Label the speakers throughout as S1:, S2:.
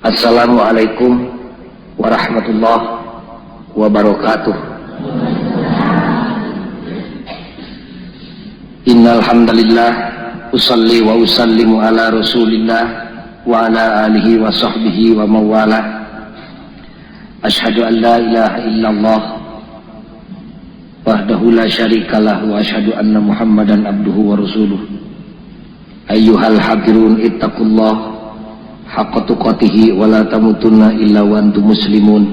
S1: Assalamualaikum warahmatullahi wabarakatuh. Innal hamdalillah usalli wa usallimu ala Rasulillah wa ala alihi wa sahbihi wa mawala. Asyhadu an la ilaha illallah wahdahu la syarikalah wa asyhadu anna Muhammadan abduhu wa rasuluh. Ayyuhal hadirun ittaqullah haqqa tuqatihi wa la tamutunna illa wa antum muslimun.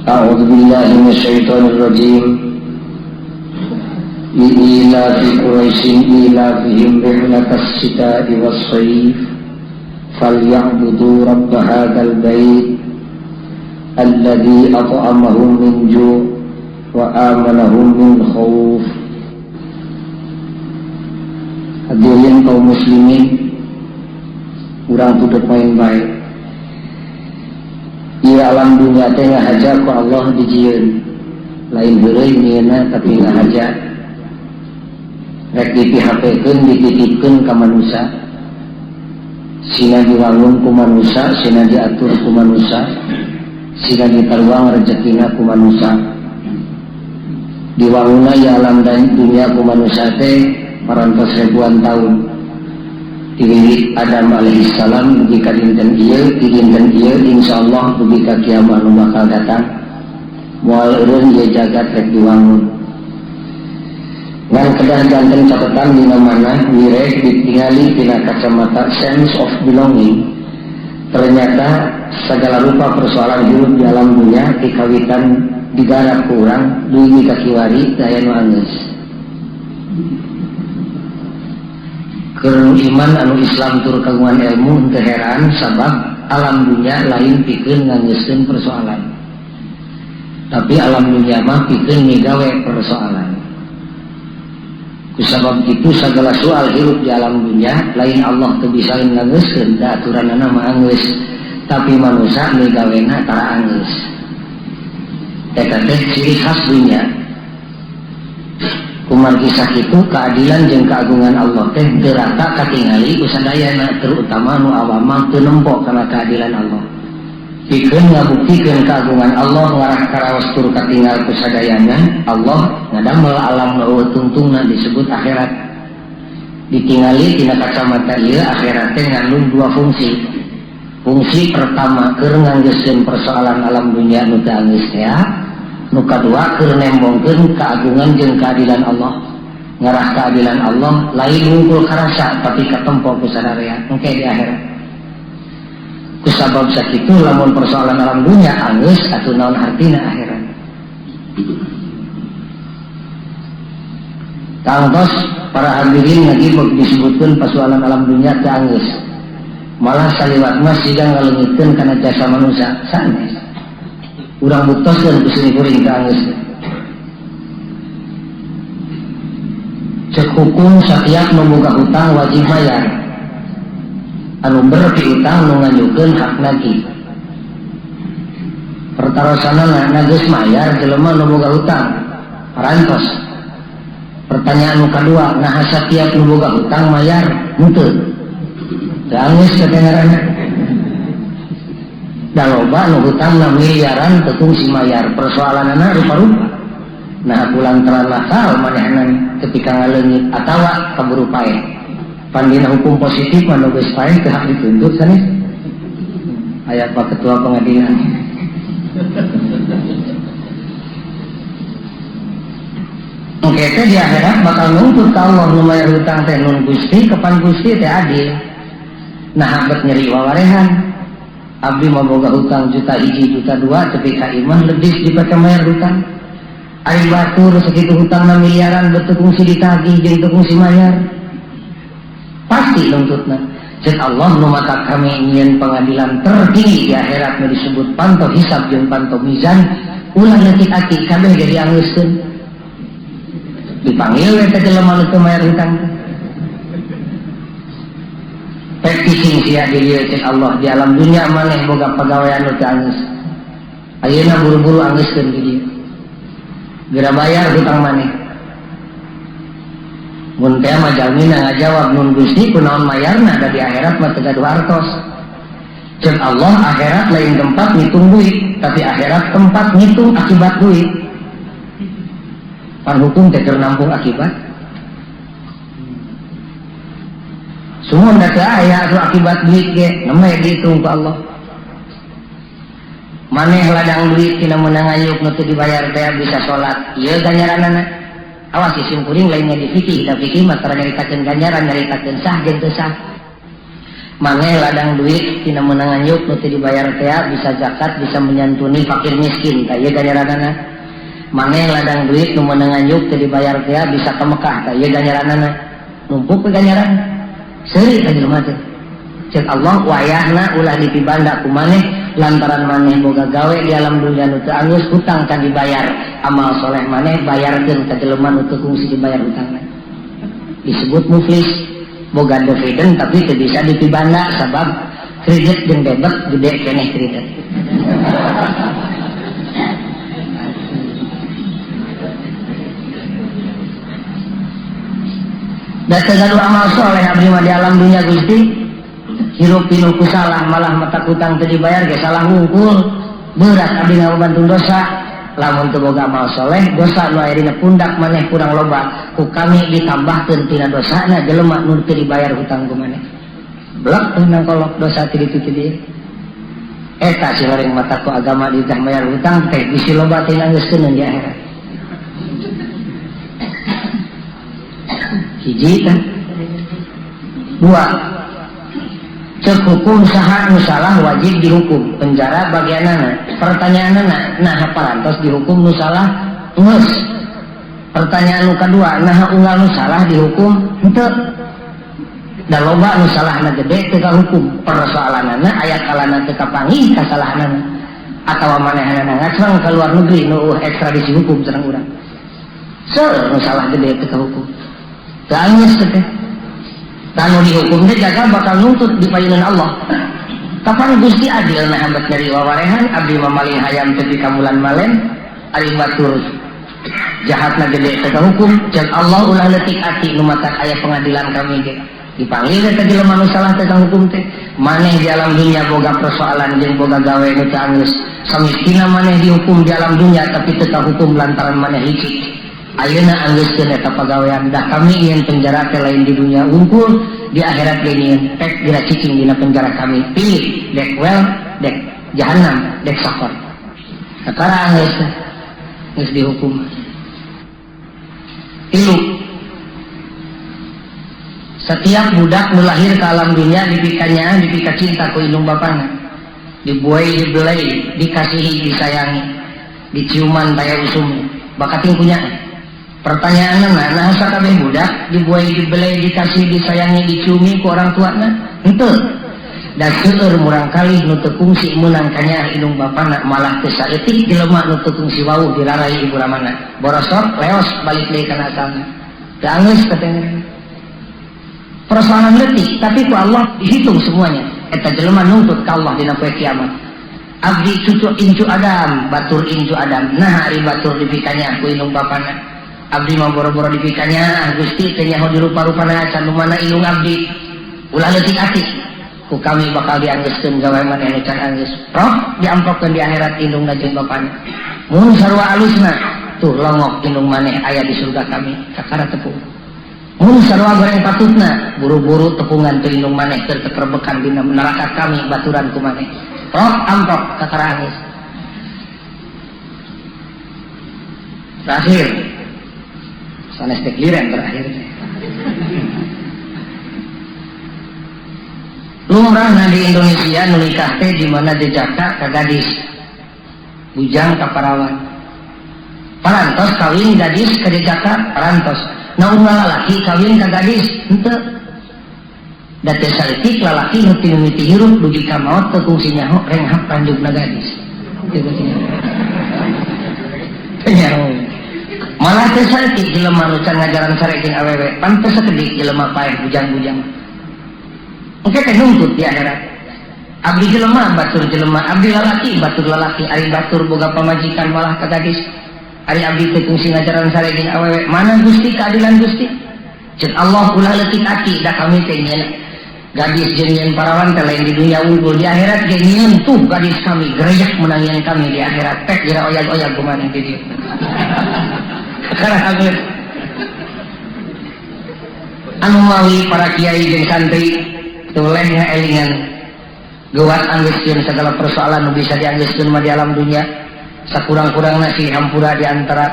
S1: A'udzu billahi minasyaitonir rajim. Ila fi Quraisyin ila fihim rihlatas syita'i was-sayf falyabudu rabb hadzal bait alladzi at'amahum min ju' wa amanahum min khauf. Hadirin kaum muslimin, urang tutup main baik. Ieu alam dunia teh ngahaja ku Allah dijieun. Lain heureuy nyieunna tapi ngahaja. Rek dipihapekeun dititipkeun ka manusa. Sina diwangun ku manusa, sina diatur ku manusa, sina ditaruang rezekina ku manusa. Diwangunna ya alam dan dunia ku manusa teh parantos ribuan tahun. Diwiwit Adam alaihissalam dugi ka dinten ieu, di dinten ieu insyaallah dugi ka kiamat nu bakal datang. Moal eureun ieu jagat rek diwangun. Ngan kedah janten catatan dina mana wireh ditingali tina kacamata sense of belonging. Ternyata segala rupa persoalan hidup di alam dunia dikawitan digarap ku urang dugi ka kiwari daya nu anggeus. Keur iman anu Islam tur kagungan ilmu teu heran sabab alam dunia lain pikeun nganggeuskeun persoalan. Tapi alam dunia mah pikeun migawe persoalan. Kusabab itu segala soal hirup di alam dunia lain Allah teu bisa nganggeuskeun da aturanana mah anggeus, tapi manusia migawena tara anggeus. Eta teh ciri khas dunia. Kumargi sakitu keadilan jeung keagungan Allah teh teu rata katingali ku sadayana, terutama nu awam mah teu nempo kana keadilan Allah. Pikeun ngabuktikeun keagungan Allah ngarah karaos tur katinggal ku sadayana, Allah ngadamel alam nu tungtungna disebut akhirat. Ditingali tina kacamata ieu akhirat teh ngandung dua fungsi. Fungsi pertama keur nganggeuskeun persoalan alam dunia nu teu anggeus tea. Nu kadua keur nembongkeun keagungan jeung keadilan Allah. Ngarah keadilan Allah lain wungkul karasa tapi katempo ku sadarea engke di akhirat. Kusabab sakitu lamun persoalan alam dunia anggeus atuh naon artina akhirat. Tangtos para hadirin ngagibeg disebutkeun persoalan alam dunia teu anggeus. Malah saliwat mah siga ngaleungitkeun kana jasa manusia sanes. Urang buktoskeun ku sini kuring ka anggeus. Cek hukum satiap nu boga hutang wajib bayar. Anu berpiutang nu nganyukeun hak nagih. Pertarosanana na geus mayar jelema nu boga hutang. Parantos. Pertanyaan nu kadua, naha satiap nu boga hutang mayar henteu? Teu anggeus katengaranna. Da loba nu hutangna miliaran teu kungsi mayar, persoalanana rupa-rupa. Nah kulantaran nakal manehna ketika ngaleungit atawa kaburu paeh. Pandina hukum positif mah nu geus paeh teu hak dituntut sanes. Aya Pak Ketua Pengadilan. Engke teh di akhirat bakal nuntut ka Allah nu mayar hutang teh nun Gusti kapan Gusti teh adil. Nah bet nyeri wawarehan. Abdi mah boga hutang juta hiji juta dua tepi ka imah lebih dipake mayar hutang. Ari batur sakitu hutangna miliaran bet teu kungsi ditagih jeung teu kungsi mayar. Pasti nuntutna. Cek Allah nu mata kami nyieun pengadilan tertinggi di akhirat nu disebut panto hisab jeung panto mizan, ulah leutik ati kabeh jadi anggeuskeun. Dipanggil we teh jelema nu teu mayar hutang teh. Practicing sia di dieu cek Allah di alam dunia maneh boga pagawean nu teu anggeus. Ayeuna buru-buru anggeuskeun di dieu. Geura bayar hutang maneh. Mun teh mah jalmina ngajawab nun Gusti kunaon mayarna da di akhirat mah teu gaduh artos. Cek Allah akhirat lain tempat ngitung duit, tapi akhirat tempat ngitung akibat duit. Pan hukum teh keur nampung akibat. Semua da teu aya atuh akibat duit ge, nembe dihitung ku Allah. Maneh ladang duit tina meunang ngayuk nu teu dibayar teh bisa salat, ieu ganjaranana. Awas isim kuring lainnya di fikih, da fikih mah tara nyaritakeun ganjaran, nyaritakeun sah jeung teu sah. Maneh ladang duit tina meunang ngayuk nu teu dibayar teh bisa zakat, bisa menyantuni fakir miskin, tah ieu ganjaranana. Maneh ladang duit nu meunang ngayuk teu dibayar teh bisa ka Mekah, tah ieu ganjaranana. Numpuk ke ganjaran. Seuri ka jelema teh. Cek Allah wayahna ulah dipibanda ku maneh lantaran maneh boga gawe di alam dunia nu teu anggeus hutang can dibayar, amal soleh maneh bayarkeun ka jelema nu teu kungsi dibayar hutangna. Disebut muflis, boga dividen tapi teu bisa dipibanda sabab kredit jeung debit gede keneh kredit. Da teu gaduh amal soleh abdi mah di alam dunia Gusti, hirup pinuh ku salah malah mata hutang teu dibayar ge salah wungkul, berat abdi ngabantung dosa. Lamun teu boga amal soleh dosa nu aya dina pundak maneh kurang loba, ku kami ditambahkeun tina dosana jelema nu teu dibayar hutang ku maneh. Blek teh nangkolok dosa ti ditu ti dieu. Eta si horeng mata ku agama ditah bayar hutang teh bisi loba teh nganggeuskeun di akhirat. Hiji teh. Dua, cek hukum saha nu salah wajib dihukum penjara bagianana. Pertanyaanana naha parantos dihukum nu salah geus. Pertanyaan nu kadua naha unggal nu salah dihukum henteu. Da loba nu salahna gede teu kahukum. Persoalanana aya kalana teu kapanggih kasalahanana atawa manehanana ngacrang ka luar negeri nu ekstradisi hukum sareng urang. Seueur nu salah gede teu kahukum. Teu anggeus teh. Tanu dihukum teh jaga bakal nuntut di payunan Allah. Kapan Gusti adil nah hambat nyeri wawarehan abdi mamaling hayam tepi ka bulan malen ari batur jahatna gede teh hukum cek Allah ulah leutik ati nu matak aya pengadilan kami ge. Dipanggil teh jelema nu salah teh hukum teh. Maneh di alam dunia boga persoalan jeung boga gawe nu teu anggeus. Samistina maneh dihukum di alam dunia tapi teu kahukum lantaran maneh licik. Ayeuna anggeuskeun eta pagawean dah kami ingin penjara teh lain di dunia unggul di akhirat ge nyieun pek dina cicing dina penjara kami pilih dek well dek jahanam dek sakor. Kakara anggeus geus dihukum. Tilu, setiap budak nu lahir ke alam dunia dipikanya dipika cinta ku indung bapana, dibuai dibelai dikasihi disayangi diciuman taya usum bakating punya. Pertanyaanna nah sakabeh budak dibuai dibelai dikasih disayangi diciumi ku orang tuana henteu. Da seueur murangkalih nu teu kungsi meunang kanyaah indung bapana malah teu saeutik jelema nu teu kungsi wauh dirarai ibu ramana borosok leos balik deui kana asalna. Teu anggeus katanya. Persoalan leutik tapi ku Allah dihitung semuanya. Eta jelema nuntut ka Allah dina poe kiamat. Abdi cucu incu Adam, batur incu Adam. Nah ari batur dipikanya ku indung bapana. Abdi mah boro-boro dipikanya Gusti teh nyaho dirupa-rupana can nu mana indung abdi. Ulah leutik ati. Ku kami bakal dianggeuskeun gawe maneh nu can anggeus. Roh diamprokeun di akhirat indungna jeung bapana. Mun sarua alusna tuh longok indung maneh aya di surga kami kakara tepung. Mun sarua goreng patutna buru-buru tepungan teu indung maneh keur tekerbekan dina neraka kami baturan ku maneh. Roh amprok kakara anggeus. Terakhir sanes teh liren terakhir. Lumrahna di Indonesia nu nikah teh di mana jejaka ka gadis, bujang ka parawan. Parantos kawin gadis ka jejaka parantos. Na unggal lalaki kawin ka gadis henteu. Da teh saeutik lalaki nu ti mimiti hirup dugi ka maot teu kungsi nyaho renghap ranjugna gadis. Teu kungsi nyaho. Teu nyaho. Malah teh saeutik jelema nu can ngajaran sare jeung awewe, pan teu sakedik jelema paeh bujang-bujang. Engke teh nuntut di akhirat. Abdi jelema batur jelema, abdi lalaki batur lalaki, ari batur boga pamajikan malah ka gadis. Ari abdi teh kungsi ngajaran sare jeung awewe, mana Gusti keadilan Gusti? Ceuk Allah ulah leutik ati da kami teh nyieun Gadis jeung nyeun parawan teh lain di dunia unggul, di akhirat ge nyieun tuh gadis kami gereyak menangian kami di akhirat teh jera oyag-oyag kumaha di dieu. Karena anu mawi para kiai jeung santri teu ngaelingan geuwat anggeuskeun segala persoalan nu bisa dianggeuskeun mah di alam dunia. Sakurang-kurangna sih hampura di antara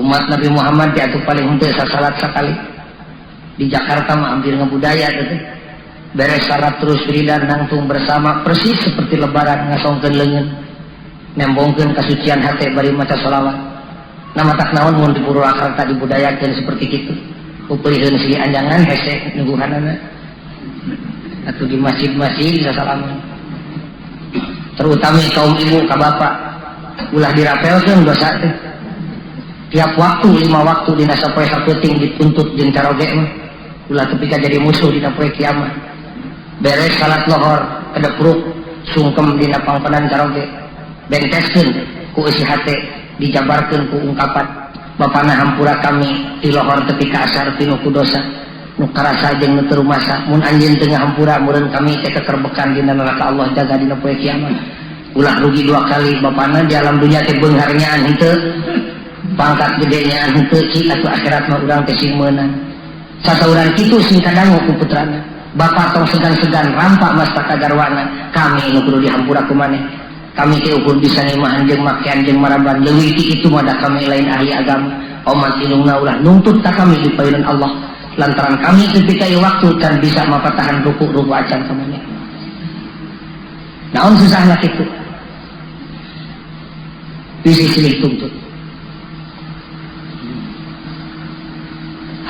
S1: umat Nabi Muhammad diatuh paling henteu sasalat sakali. Di Jakarta mah hampir ngebudaya teh. Beres salat terus wiridan nangtung bersama persis seperti lebaran ngasongkeun leungeun nembongkeun kasucian hate bari maca sholawat. Nama tak naon mun di Purwakarta dibudayakeun seperti kitu. Upeuliheun silih anjangan hese nyuguhanana. Atau di masjid-masjid sasalaman. Terutama kaum ibu ka bapak ulah dirapelkeun dosa teh. Tiap waktu 5 waktu dina sapoe sapeuting dituntut jeung caroge mah. Ulah tepi ka jadi musuh dina poe kiamat. Beres salat lohor kedepruk sungkem dina pangpenan caroge. Benteskeun ku eusi hate dijabarkeun ku ungkapan bapana hampura kami ti lohor tepi ka asar pinu ku dosa nu karasa jeung nu teu rumasa mun anjeun teu ngahampura meureun kami teh kekerbekan dina neraka Allah jaga dina poe kiamat. Ulah rugi 2 kali bapana di alam dunia teh beunghar nyaan henteu pangkat gede nyaan henteu ci atuh akhirat mah urang teh sing meunang. Sasauran kitu sing kadangu ku putrana. Bapak tong segan-segan rampak mastaka garwana kami nu kudu dihampura ku maneh. Kami teh ukur bisa ngimahan jeung makean jeung maraban leuwih ti kitu mah da kami lain ahli agama. Omat indungna ulah nuntut ka kami di payunan Allah lantaran kami ketika ieu waktu can bisa mapatahan ruku-ruku acan ka maneh. Naon susahna kitu? Bisi silih tuntut.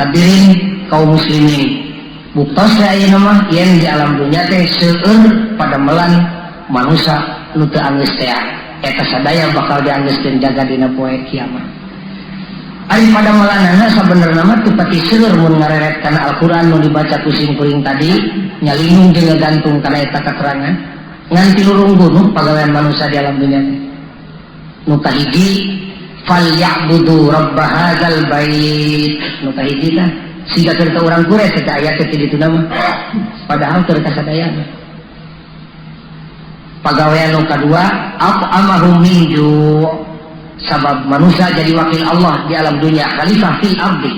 S1: Hadirin kaum muslimin, buktos ayeuna mah yen di alam dunia teh seueur padamelan manusia nu teu anggeus teh eta sadaya bakal dianggeuskeun jaga dina poe kiamat. Ari padamelanana sabenerna mah teu pati seueur mun ngareret kana Al-Qur'an nu dibaca ku sim kuring tadi nyalindung jeung ngagantung kana eta katerangan ngan tilu runggunuh pagawean manusia di alam dunia teh. Nu kahiji falyabudu rabb hadzal bait, nu kahiji tah siga keur ka urang Quraisy eta aya teh di ditu mah padahal keur kasadayana. Pagawean nu kadua at'amahum min ju', sabab manusia jadi wakil Allah di alam dunia khalifah fil ardi.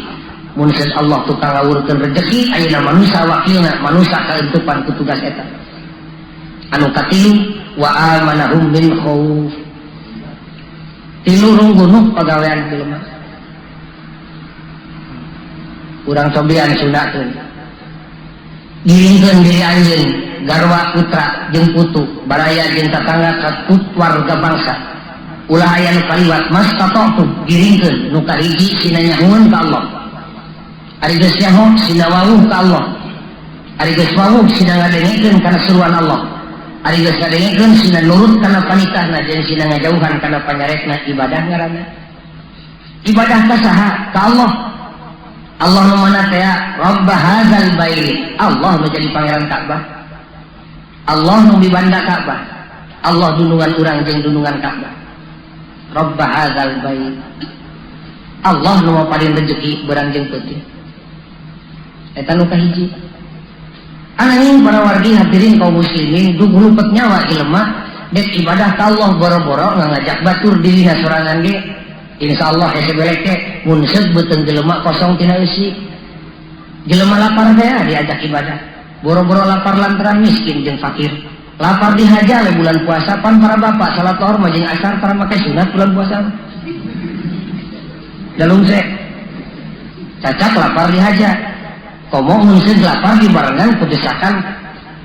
S1: Mun seud Allah tukang ngawurkeun rejeki ayeuna manusia wakilna manusia kaentupan ku tugas eta. Anu katilu wa amanahum min khauf, tilu runggunuh pagawean jelema. Urang cobian sundakeun giringkeun diri anjeun garwa putra jeung putu baraya jeung tatangga ka warga bangsa ulah aya nu kaliwat mastata'tu giringkeun nu kahiji sina nyahueun ka Allah ari geus nyaho sina wawuh ka Allah ari geus wawuh sina ngadengekeun kana seruan Allah ari geus ngadengekeun sina nurut kana panitahna jeung sina ngajauhan kana panyarekna ibadah ngaranna ibadah ka saha ka Allah. Allah nu mana teh Rabb hadzal bait, Allah nu jadi pangeran Ka'bah, Allah nu mibanda Ka'bah, Allah dunungan urang jeung dunungan Ka'bah. Rabb hadzal bait, Allah nu maparin rezeki beurang jeung peuting. Eta nu kahiji. Ananging para wargi hadirin kaum muslimin duh lupet nyawa jelema dek ibadah ka Allah boro-boro ngajak batur dirina sorangan ge. Insyaallah hese belek teh mun seut beuteung jelema kosong tina eusi. Jelema lapar teh diajak ibadah. Boro-boro lapar lantaran miskin jeung fakir. Lapar dihaja we bulan puasa pan para bapak salat lohor mah jeung asar tara make sunat bulan puasa. Dalung se. Cacak lapar dihaja. Komo mun seut lapar dibarengan ku desakan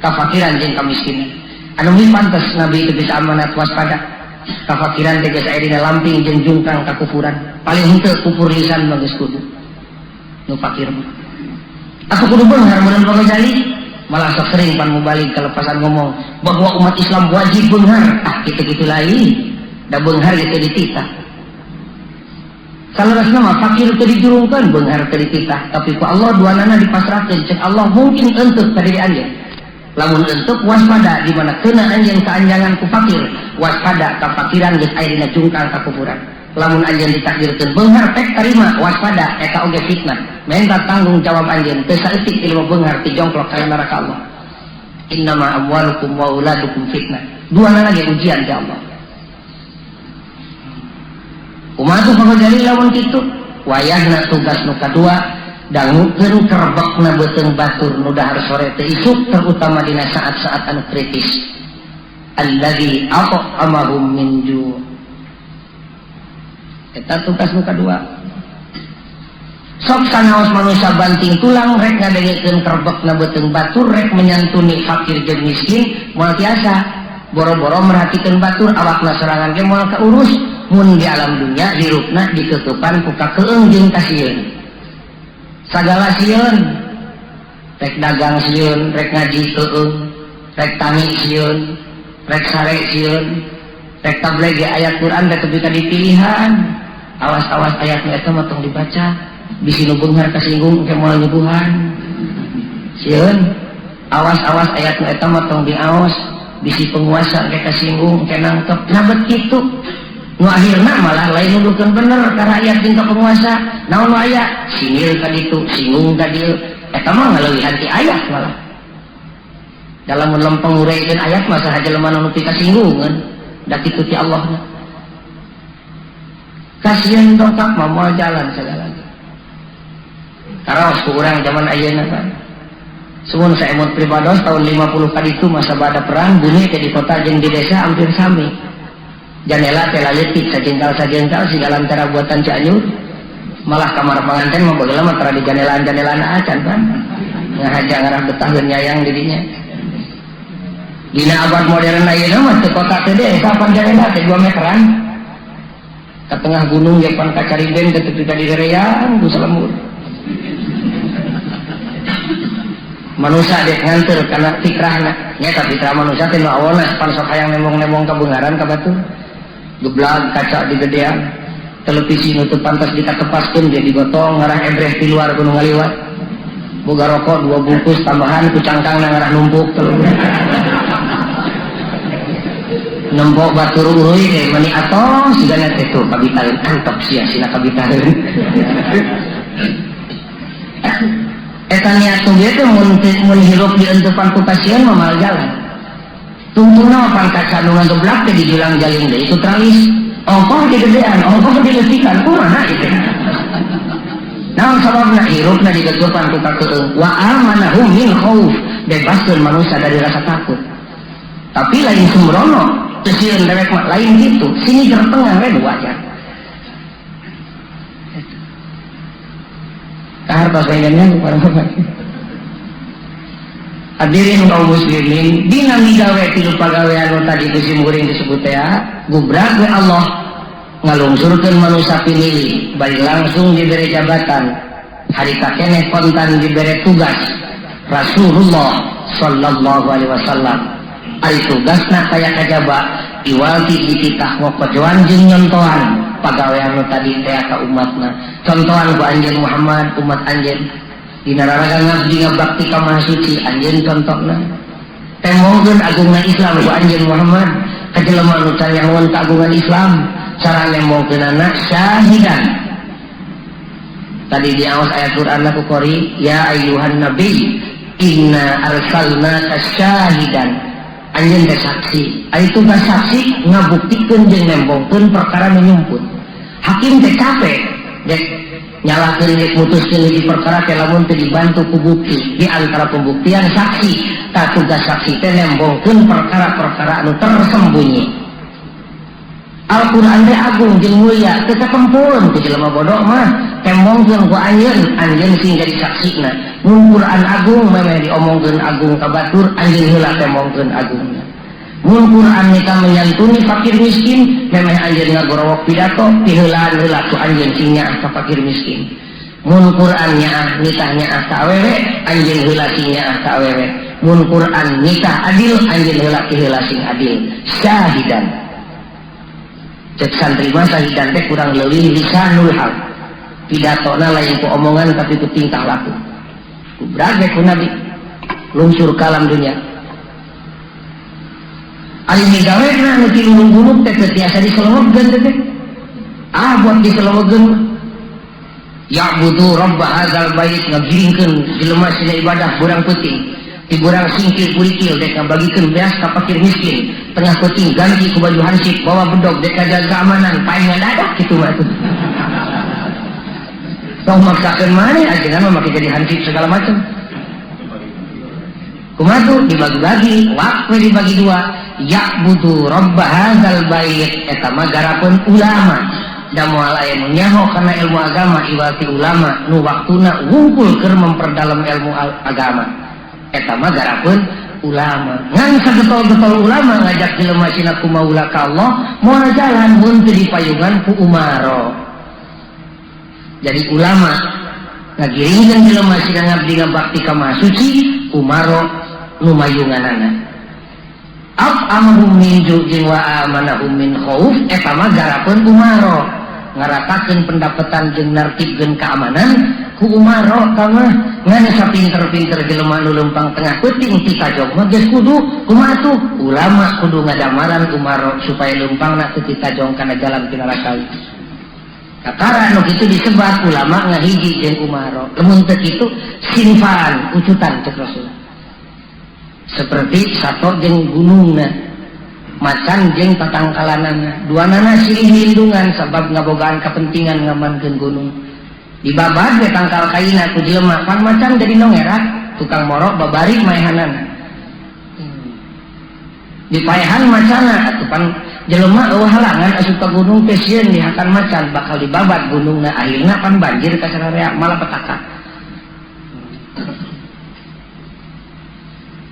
S1: kafakiran jeung kamiskinan. Anu mi pantes Nabi teu bisa amanat waspada. Kafakiran teh geus aya dina lamping jeung jungkang kakufuran. Paling henteu kufur lisan mah geus kudu. Nu fakir mah. Aku kudu beunghar mun Pak Ghazali malah sok sering pan mubalik kelepasan ngomong bahwa umat Islam wajib beunghar. Ah kitu-kitu lain. Da beunghar ge teu dititah. Saleresna mah fakir teu dijurungkeun, beunghar teu dititah, tapi ku Allah duanana dipasrahkeun ceuk Allah mungkin entuk ka diri anjeun. Lamun entuk waspada di mana kena anjeun kaanjangan ku fakir, waspada kafakiran geus aya dina jungkang kakufuran. Lamun anjeun ditakdirkeun beunghar pek tarima waspada eta oge fitnah. Menta tanggung jawab anjeun teu saeutik ilmu beunghar ti jongklok ka neraka Allah. Innama amwalukum wa auladukum fitnah. Dua lagi ujian ti Allah. Kumaha tuh pagojali lamun kitu? Wayahna tugas nu kadua dangukeun kerbekna beuteung batur nu dahar sore teu isuk terutama dina saat-saat anu kritis. Alladzi at'amahum min ju'. Eta tugas nu kadua. Sok sanaos manusia banting tulang rek ngadengekeun kerbekna beuteung batur rek menyantuni fakir jeung miskin moal tiasa. Boro-boro merhatikeun batur awakna sorangan ge moal kaurus mun di alam dunya hirupna dikekepan ku kakeung jeung kasieun. Sagala sieun, rek dagang sieun, rek ngaji keung, rek tani sieun, rek sare sieun, rek tabligh ayat Quran teh tepi ka dipilihan. Awas-awas ayatna eta mah tong dibaca, bisi nu beunghar kasinggung ke moal nyuguhan. Sieun, awas-awas ayatna eta mah tong diaos, bisi penguasa ke kasinggung ke nangkep. Nah bet kitu. Nu akhirna malah lain nuduhkeun bener ka rakyat jeung ka penguasa. Naon nu aya? Singil ka ditu, singgung ka dieu. Eta mah ngaleuwihan ti ayat malah. Dalam lempeng ngureukeun ayat mah saha jelema nu nepi kasinggungan. Da kitu ti Allahna. Kasihan dongkap mah moal jalan sagala. Karaos ku urang zaman ayeuna kan. Sumun saemut pribados tahun 50 kaditu masa bada perang bumi teh di kota jeung di desa hampir sami. Janela teh laletik sajengkal-sajengkal siga lantara buatan Cianjur. Malah kamar panganten mah bageula mah tara di janelaan-janelaan acan kan. Ngahaja ngarah betaheun nyayang di dinya. Dina abad modern ayeuna mah teu kota teh desa pan janela teh 2 meteran. Ka tengah gunung ge pan kacariben teh tepi ka dihereang ku salemur. Manusia dek nganter kana fitrahna. Nya ka fitrah manusia teh nu awalna pan sok hayang nembong-nembong ka beungaran ka batur. Geblag kaca digedean. Televisi nu teu pantas ditakepaskeun ge digotong ngarah ebreh di luar kudu ngaliwat. Boga rokok 2 bungkus tambahan ku cangkangna ngarah numpuk teu. Nembok batur uruy teh meni atos sigana teh tuh kabitaeun antok sia sina kabitaeun. Eta niat nu teh mun hirup dientepan ku kasieun mah moal jalan. Tungtungna mah pan kaca nu ngageblak teh dijulang jaling deui ku tralis. Ongkoh digedean, ongkoh dileutikan kumaha ieu teh. Naon sababna hirupna digegepan ku kakeung wa amanahum min khauf, bebaskeun manusia dari rasa takut. Tapi lain sembrono, teu sieun dewek mah lain kitu, sini keur tengah we wajar. Kahar tos pengennya ku para bapak. Hadirin kaum muslimin, dina migawe tilu pagawean nu tadi ku simkuring disebut teh, gubrak we Allah ngalungsurkeun manusia pinilih, bari langsung dibere jabatan, harita keneh kontan dibere tugas Rasulullah sallallahu alaihi wasallam. Ari tugasna kaya kajaba iwalti dititah ngokojoan jeung nyontohan pagawean nu tadi teh ka umatna. Contohan ku anjeun Muhammad umat anjeun dina raraga ngabdi ngabakti ka Maha Suci anjeun contona. Tembongkeun agungna Islam ku anjeun Muhammad ka jelema nu can nyahoan kagungan Islam cara nembongkeunana syahidan. Tadi diaos ayat Quran ku qori ya ayyuhan nabi inna arsalnaka syahidan. Anjeun teh saksi. Ari tugas saksi ngabuktikeun jeung nembongkeun perkara nu nyumput. Hakim teh capek dek nyalahkeun dek mutuskeun hiji perkara teh lamun teu dibantu ku bukti. Di antara pembuktian saksi, tah tugas saksi teh nembongkeun perkara-perkara anu tersembunyi. Al-Qur'an teh agung jeung mulia, teu katempun ku jelema bodoh mah tembongkeun ku anjeun, anjeun sing jadi saksina. Mun Qur'an agung memeh diomongkeun agung ka batur, anjeun heula tembongkeun agungna. Mun Qur'an nika menyantuni fakir miskin, memeh anjeun ngagorowok pidato, piheulaan heula ku anjeun sing nyaah ka fakir miskin. Mun Qur'an nyaah nitah nyaah ka awewe, anjeun heula sing nyaah ka awewe. Mun Qur'an nitah adil, anjeun heula piheula sing adil. Syahidan. Cek santri mah syahidan teh kurang leuwih lisanul hal. Pidatona lain ku omongan tapi ku tingkah laku. Kubrag ku Nabi lungsur kalam dunia. Ari migawena nu ti lulung gunung teh teu tiasa diselengepkeun teh. Ah buat diselewegeun ya'budu rabb hadzal bait ngagiringkeun jelema sina ibadah burang peuting di burang singkir kurikil dek ngabagikeun beas ka fakir miskin tengah peuting ganti ku baju hansip bawa bedog dek ngajaga keamanan paling ngadadak kitu mah tuh. Tong maksakeun maneh ajengan mah make jadi hansip segala macam. Kumaha tuh dibagi-bagi, waktu dibagi dua. Ya'budu rabb hadzal bait eta mah garapeun ulama. Da moal aya nu nyaho kana ilmu agama iwati ulama nu waktuna wungkul keur memperdalam ilmu agama. Eta mah garapeun ulama. Ngan sagetol-getol ulama ngajak jelema sina kumaula ka Allah, moal jalan mun teu dipayungan ku umaro. Jadi ulama ngagiringkeun jelema sina ngabdi ngabakti ka Maha Suci, umaro nu mayunganana. At'amahum min ju'in wa amanahum min khauf eta mah garapeun umaro. Ngaratakeun pendapatan jeung nartibkeun keamanan ku umaro ta mah. Ngan sapinter-pinter jelema nu leumpang tengah peuting ti tajong mah geus kudu kumaha tuh ulama kudu ngadamaran umaro supaya leumpangna teu titajong kana jalan pinaraka. Kakara nu kitu disebat ulama ngahiji jeung umaro. Lamun teu kitu sinfan ucutan cek Rasul. Seperti sato jeung gunungna, macan jeung tatangkalanana, duanana silih lindungan sabab ngabogaan kepentingan ngamankeun gunung. Dibabad we tangkal kaina ku jelema, pan macan jadi nongerak, tukang morok babari maehanana. Dipaehan macana atuh pan jelema eueuh halangan asup ka gunung teh sieun dihakan macan bakal dibabat gunungna akhirna pan banjir ka sararea malapetaka.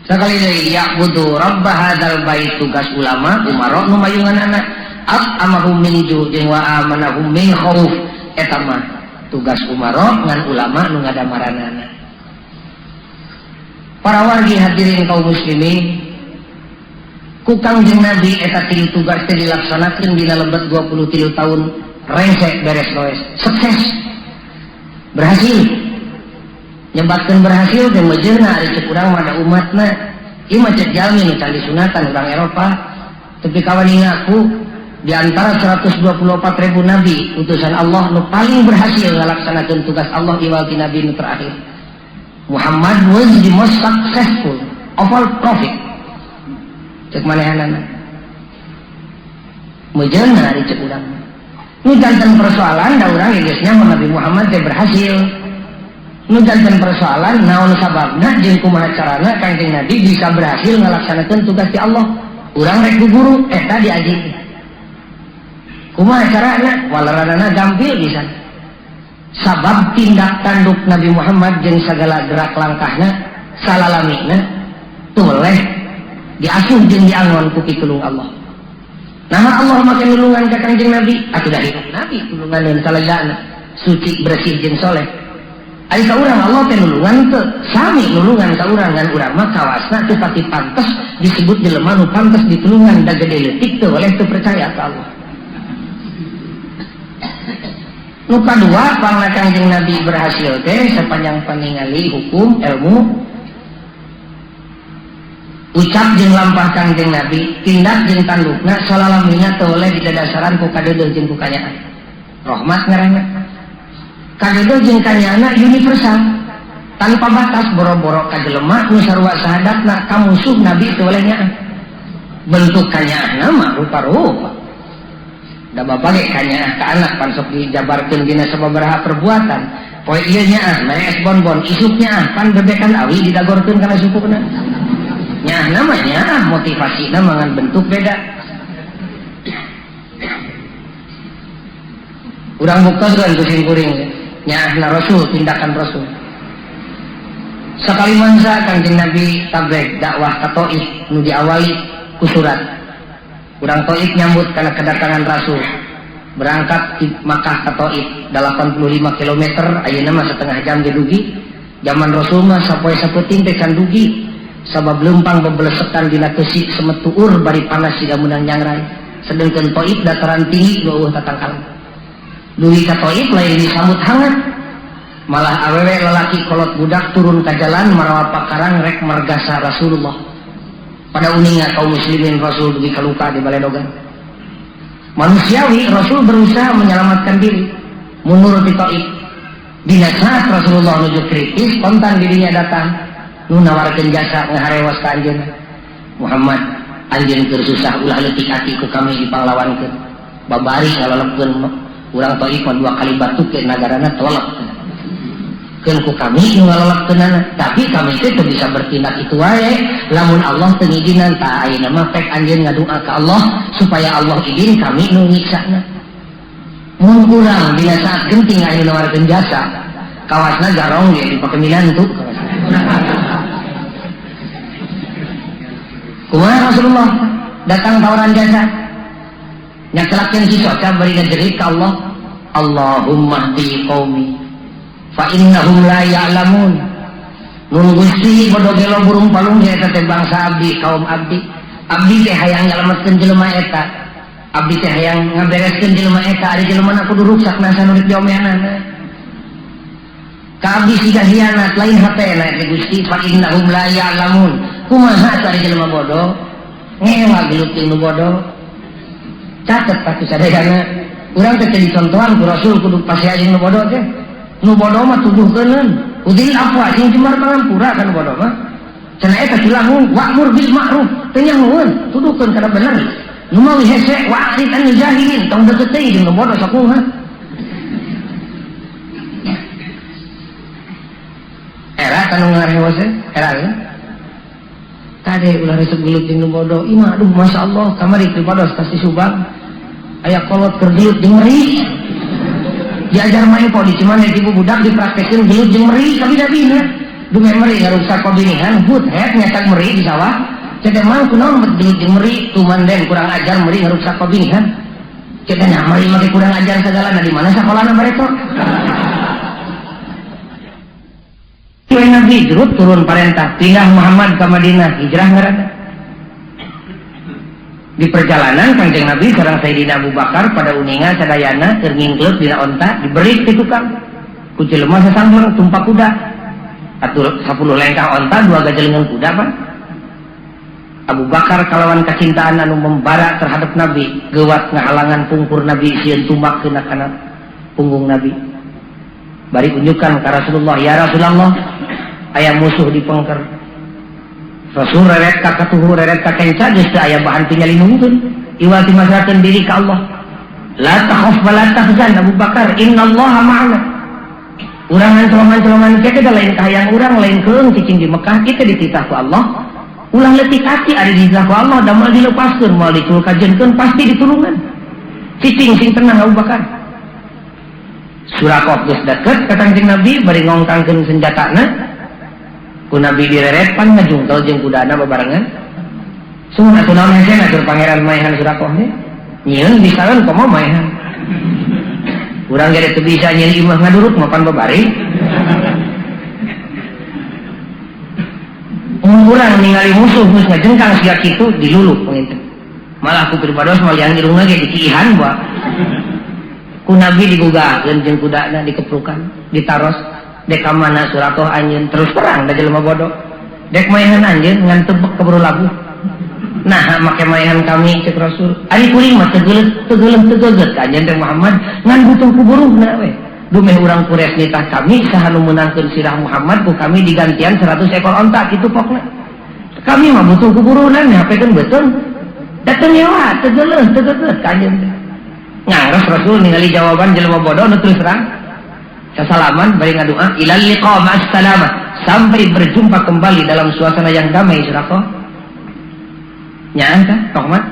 S1: Sakali deui ya'budu rabb hadzal bait tugas ulama umaro nu mayunganana at'amahum min ju'in wa amanahum min khauf eta mah tugas umaro ngan ulama nu ngadamaranana. Para wargi hadirin kaum muslimin ku Kangjeng Nabi eta tilu tugas teh dilaksanakeun dina lebet 23 tahun rengse beres roes sukses berhasil. Nyebatkeun berhasil teh mejeuna ari cek urang mah da umatna ieu mah cek jalmi nu can disunatan urang Eropa tapi kawani ngaku di antara 124.000 nabi utusan Allah nu paling berhasil ngalaksanakeun tugas Allah iwal ti nabi nu terakhir. Muhammad was the most successful of all prophet. Cek manehanana mejeuna ari cek urang nu janten persoalan da urang geus nyaho Nabi Muhammad teh berhasil. Nu janten persoalan naon sababna jeung kumaha carana Kangjeng Nabi bisa berhasil ngalaksanakeun tugas ti Allah. Urang rek guru eta diaji. Kumaha carana? Walaranana gampil pisan. Sabab tindak tanduk Nabi Muhammad jeung sagala gerak langkahna salalamina toleh diasuh jeung diangon ku pitulung Allah. Nah Allah make nulungan ka Kangjeng Nabi atuh da hirup Nabi tulunganeun salajana suci bersih jeung soleh. Ari ka urang Allah teh nulungan teu sami nulungan ka urang ngan urang mah kawasna teu pati pantes disebut jelema nu pantes ditulungan da gede leutik teu boleh teu percaya ka Allah. Nu kadua pangna Kangjeng Nabi berhasil teh sepanjang paningali hukum ilmu ucap jeung lampah Kangjeng Nabi tindak jeung tandukna salalamina teu oleh didadasaran ku kadeudeuh jeung ku kanyaan. Rahmat ngaranna. Kadeudeuh jeung kanyaana universal tanpa batas boro-boro ka jelema nu sarua sahadatna ka musuh Nabi teu oleh nyaah. Bentuk kanyaahna mah rupa-rupa. Da bapak ge kanyaah ka anak pan sok dijabarkeun dina sababaraha perbuatan. Poe ieu nyaah mere es bonbon, isuk nyaah pan bebekan awi didagorkeun kana sukuna. Nyaahna mah nyaah motivasina mah ngan bentuk beda. Urang buktoskeun ku sim kuring nyaahna Rasul tindakan Rasul. Sakali mangsa Kangjeng Nabi tabligh dakwah ka Taif nu diawali ku surat. Urang Taif nyambut kana kedatangan Rasul. Berangkat di Makkah ka Taif 85 kilometer ayeuna mah setengah jam ge dugi. Zaman Rasul mah sapoe sapeuting teh can dugi. Sabab leumpang bebelesekan dina keusi semet tuur bari panas siga meunang nyangrai. Sedengkeun Taif dataran tinggi nu eueuh tatangkalan. Dugi ka Taif lain disambut hangat. Malah awewe lalaki kolot budak turun ka jalan marawa pakarang rek margasa Rasulullah. Pada uninga kaum muslimin Rasul dugi kaluka di baledogan. Manusiawi Rasul berusaha menyelamatkan diri mundur ti Taif. Dina saat Rasulullah menuju kritis kontan dirinya datang nu nawarkeun jasa ngaharewas ka anjeunna. Muhammad anjeun keur susah ulah leutik ati ku kami dipanglawankeun. Babari ngalolepkeun urang Taif mah 2 kali batuk ke nagarana tolak. Keun ku kami nu ngalolepkeunana, tapi kami teh teu bisa bertindak itu wae lamun Allah teu ngijinan. Tah ayeuna mah pek anjeun ngadua ka Allah supaya Allah izin kami nu nyiksana. Mun urang dina saat genting aya nawarkeun jasa, kawasna garong ge dipake minantu kawasna. Kumaha Rasulullah datang tawaran jasa. Nyakelakeun si soca bari ngajerit ka Allah, Allahumma hdi qaumi fa innahum la ya'lamun. Nun Gusti bodo gelo burung palung eta teh bangsa abdi, kaum abdi. Abdi teh hayang nyalametkeun jelema eta. Abdi teh hayang ngabereskeun jelema eta, ari jelema na kudu ruksak nasa nu diomeanana. Ka abdi siga hianat lain hatena teh Gusti, fa innahum la ya'lamun. Kumaha atuh ari jelema bodoh? Ngewa gelut jeung nu bodoh. Catet pasti sadayana. Urang teh dicontohan ku Rasul kudu pasea jeung nu bodoh teh. Nu bodoh mah tuduhkeuneun. Udil afwa jeung jemar pangampura kan nu bodoh mah. Cenah eta cilangung wa'mur bil ma'ruf teu nyahoeun, tuduhkeun kana bener. Nu mawi hese wa'rid anil jahilin, tong deukeut teuing jeung nu bodoh sakumaha. Era kanu ngarewas teh, era we. Kade ulah resep gelut jeung nu bodoh. Imah aduh masyaallah kamari pribados ka si Subang. Aya kolot keur gelut jeung meri. Diajar main kok di Cimahi ibu budak dipraktekeun gelut jeung meri kabina-bina. Duh meri ngaruksak pabinihan, but het nyatak meri di sawah. Cek emang kunaon bet gelut jeung meri, tuman den kurang ajar meri ngaruksak pabinihan. Cek nya meri make kurang ajar sagalana di mana sakolana bareto. Nabi jerut turun parentah pindah Muhammad ke Madinah hijrah ngaranna. Di perjalanan Kangjeng Nabi sareng Sayyidina Abu Bakar pada uninga sadayana keur ngingkleuk dina onta diberi ti tukang. Ku jelema sasambung tumpak kuda. Atuh 10 lengkah onta 2 gajelengan kuda pan. Abu Bakar kalawan kacintaan anu membara terhadap Nabi geuwat ngahalangan pungkur Nabi sieun tumbak kana kana punggung Nabi. Bari unjukan ka Rasulullah, ya Rasulullah, aya musuh di pengker. Rasul reret ka katuhu reret ka kenca geus teu aya bahan pinyalinungkeun. Iwal timasrakeun diri ka Allah. La takhaf wa la tahzan Abu Bakar, innallaha ma'ana. Urang ancolongan-ancolongan kieu teh lain kahayang urang, lain keung cicing di Mekah, kita dititah ku Allah. Ulah leutik hati ari dititah ku Allah da moal dilepaskeun, moal diculkajeunkeun pasti ditulungan. Cicing sing tenang Abu Bakar. Surakoh geus deket ka Kangjeng Nabi bari ngongkangkeun senjatana. Ku Nabi direret pan ngajungkel jeung kudana babarengan. Sungguh atuh naon hese atur pangeran maehan Surakoh teh. Nyieun bisaeun komo maehan. Urang ge teu bisa nyieun imah ngaduruk mapan babari. Mun urang ningali musuh geus ngajengkang siga kitu diluluh panginten. Malah ku pribados mah liang irungna ge diciihan bae. Ku Nabi digugahkeun jeung kudana dikeprukan, ditaros dek ka mana Surakoh anjeun terus terang da jelema bodoh. Dek maehan anjeun ngan tebek keburu labuh. Nah, make maehan kami cek Rasul. Ari kuring mah teu geuleuh teu geget ka anjeun teh Muhammad ngan butuh kuburuhna we. Dumeh urang Quraisy nitah kami saha nu meunangkeun sirah Muhammad ku kami digantian 100 ekor onta kitu pokna. Kami mah butuh kuburuhna hapekeun beuteung. Da teu nyewa, teu geuleuh teu geget ka anjeun teh. Ngaros Rasul ningali jawaban jelema bodoh nu terus terang. Sasalaman bari ngadua ilal liqa ma'as salamah, sampai berjumpa kembali dalam suasana yang damai Surakoh. Nyaah tah tohmat.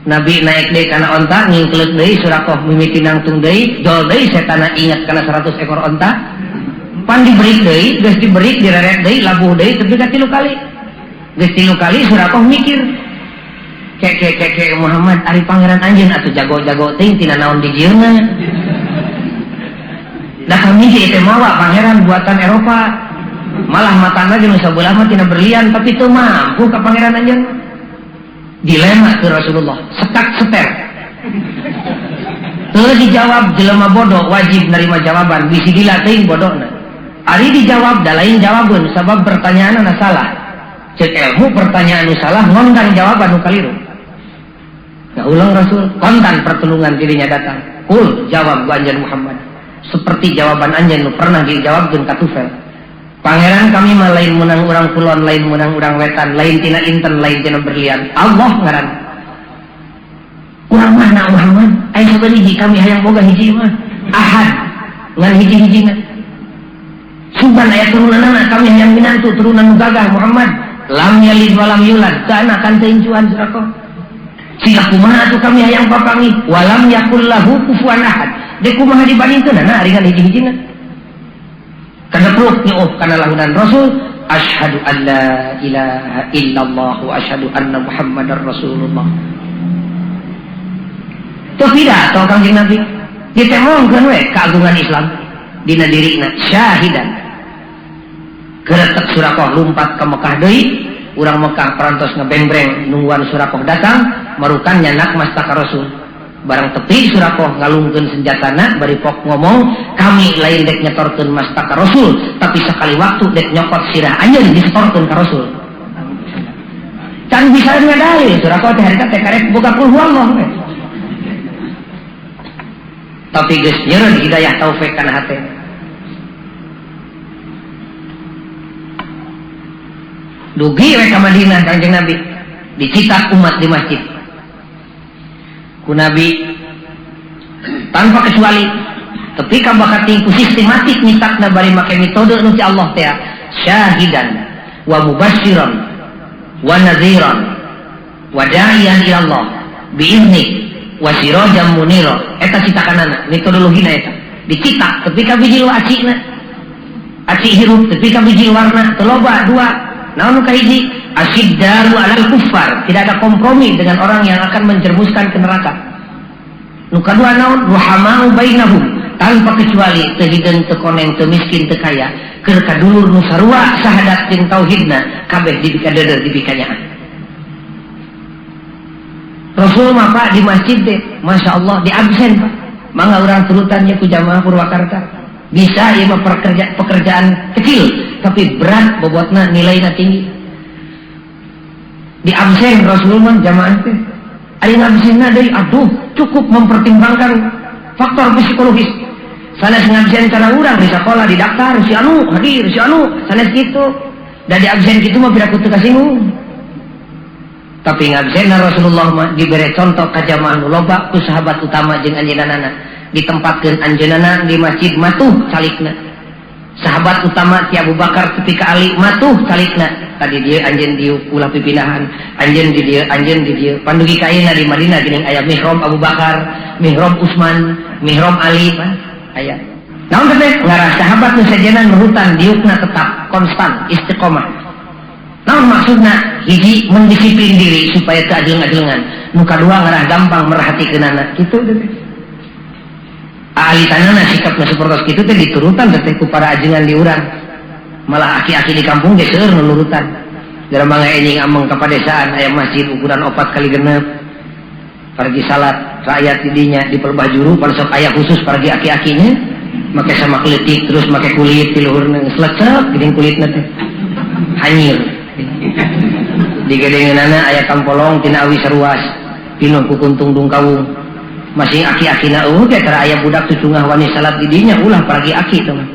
S1: Nabi naik deui kana onta ngingkleuk deui Surakoh mimiti nangtung deui, jol deui setana ingat kana 100 ekor onta. Pan diberi deui, geus diberi direret deui, labuh deui tepi ka 3 kali. Geus 3 kali Surakoh mikir. Kek kek kek kek Muhammad ari pangeran anjeun atuh jago-jago teuing tina naon dijieunna. Da kami ge teh mawa pangeran buatan Eropa. Malah matana jeung sabelah mah tina berlian tapi teu mampu ka pangeran anjeun. Dilema ke Rasulullah, sekat seter. Teu dijawab jelema bodoh wajib nerima jawaban, bisi gila teuing bodohna. Ari dijawab da lain jawabeun sabab pertanyaanna salah. Cek ilmu pertanyaan nu salah ngondang jawaban nu kaliru. Gaulang Rasul kontan pertolongan dirinya datang. Kul jawab anjeun Muhammad. Seperti jawaban anjeun nu pernah dijawabkeun ka Tufel. Pangeran kami mah lain menang urang kulon, lain menang urang wetan, lain tina inten, lain tina berlian. Allah ngaran. Urang mana Muhammad? Aya sabaraha kami hayang boga hiji mah. Ahad ngan hiji-hijina. Sugan aya turunanana kami hayang minantu turunan nu gagah Muhammad. Lam yalid wa lam yulad. Teu anakan teu incuan Suraqah. Siga kumaha atuh kami hayang papanggih walam yakul lahu kufuwan ahad. Deuk kumaha dibandingkeunana ari ngan hiji-hijina. Kadepluk nyuup kana lahunan Rasul, asyhadu an la ilaha illallah wa asyhadu anna Muhammadar Rasulullah. Teu pidato Kangjeng Nabi, ditemongkeun we keagungan Islam dina dirina syahidan. Keretek Suraqah lumpat ke Mekah deui, urang Mekah parantos ngebengbreng nungguan Suraqah datang, marukan nyanak mastaka Rasul. Barang tepi Suraqah ngalungkeun senjatana bari pok ngomong, kami lain dek nyetorkeun mastaka Rasul, tapi sekali waktu dek nyokot sirah anjeun disetorkeun ka Rasul. Can bisa ngadalil Suraqah teh harita teh karek boga kul huwallah we. Tapi geus nyeureun hidayah taufik kana hate. Dugi we ka Madinah Kangjeng Nabi, dicitak umat di masjid. Ku Nabi tanpa kecuali ketika bakating ku sistematik nyitakna bari make metode nu ti Allah teh syahidan wa mubasyiran wa nadhiran wa da'iyan ila Allah biizni wa sirajan munira. Eta citakanana metodologina eta dicitak ketika bijil acina aci hirup ketika bijil warna teu loba dua naon nu kahiji asyiddaru alal kuffar, tidak ada kompromi dengan orang yang akan menjermuskan ke neraka. Nu kadua naon ruhamau bainahum, tanpa kecuali teu hideung teu koneng teu miskin teu kaya, keur kadulur nu sarua sahadat jeung tauhidna kabeh dibikadeudeut dibikanyaan. Rasul mah Pak di masjid teh Masya Allah di absen Pak, mangga urang turutan nya ku jamaah Purwakarta. Bisa ieu mah pekerjaan kecil tapi berat bobotna nilainya tinggi. Di absen Rasul mah jamaah teh ari ngabsenna deui aduh cukup mempertimbangkan faktor psikologis. Sanes ngabsen kana urang di sekolah didaftar si anu hadir si anu sanes kitu. Da di absen kitu mah piraku teu kasinggung. Tapi ngabsenna Rasulullah mah dibere contoh ka jamaah nu loba ku sahabat utama jeung anjeunna ditempatkeun anjeunna di masjid matuh calikna. Sahabat utama ti Abu Bakar tepi ka Ali matuh calikna. Tadi dia anjeun dieu ulah pipindahan, anjeun di dieu, anjeun di dieu. Pandugi ka ayeuna di Madinah geuning aya mihrab Abu Bakar, mihrab Utsman, mihrab Ali pan aya. Naon teh ngarah sahabat nu sejenna nurutan diukna tetap konstan istiqomah. Naon maksudna? Hiji mendisiplin diri supaya teu ajeng-ajengan. Nu kadua ngarah gampang merhatikeunana. Kitu teh. Ahli tanana sikapna sapertos kitu teh diturutan teh ku para ajengan di urang. Malah aki-aki di kampung ge seueur nu nurutan. Dalam mangga enjing ameng ka padesaan aya masjid ukuran 4 kali 6. Pargi salat rakyat di dinya di pelbah juru pan sok aya khusus pargi aki-akinya make sama kleutik terus make kulit di luhurna geus lecek geuning kulitna teh. Hanyir. Di gedengeunana aya kampolong tina awi saruas pinuh ku kuntung dungkawung. Masih aki-akina eueuh ge tara aya budak cucungah wani salat di dinya ulah pargi aki teh mah.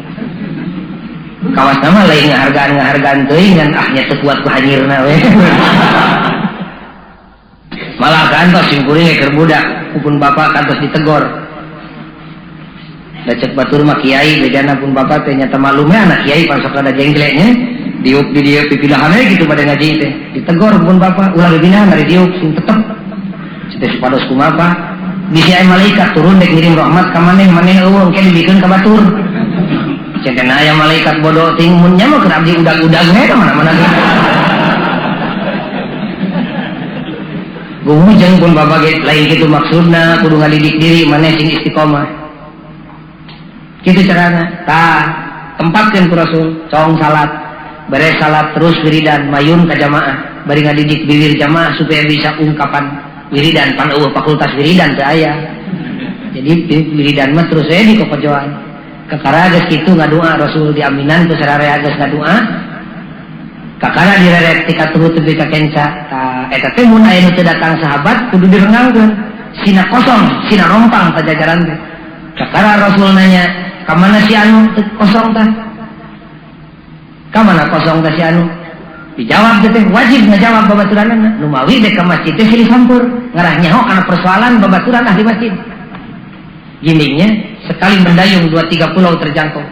S1: Kawas nama lain ngahargaan-ngahargaan teuing ngan ah nya teu kuat ku hanyirna we. Malah kantos sim kuring keur budak pun bapak kantos ditegor. Da cek batur mah kiai bejana pun bapak teh nyata maklumnya anak kiai pan sok rada jenggleknya diuk di dieu pipindahan we gitu pada ngaji teh. Ditegor pun bapak ulah pipindahan dari diuk sing tetep. Teh supados kumaha Pak? Bisi aya malaikat turun dek ngirim rahmat ka maneh, maneh eueuh engke dibikeun ka batur. Cenah aya malaikat bodoh ting mun nya mah keur abdi udag-udag we ka mana-mana. Guhujeng pun bapak ge lain kitu maksudna kudu ngadidik diri maneh sing istiqomah. Kitu carana. Tah, tempatkeun ku Rasul cong salat, beres salat terus wiridan mayun ka jamaah, bari ngadidik bibir jamaah supaya bisa ungkapan wiridan pan eueuh fakultas wiridan teu aya. Jadi wiridan mah terus we di kokojoan. Kakara geus kitu ngadua Rasul diaminan ku sararea geus ngadua. Kakara direret ti katuhu tepi ka kenca. Tah Tah eta teh mun aya nu teu datang sahabat kudu direngangkeun. Sina kosong, sina rompang pajajaran teh. Kakara Rasul nanya, "Ka mana si anu teu kosong tah?" Ka mana kosong tah si anu? Dijawab teh wajib ngajawab babaturanna. Nu mawi dek ka masjid teh silih sampur, ngarah nyaho kana persoalan babaturan ahli masjid. Gindingnya sekali mendayung 2-3 pulau terjangkau.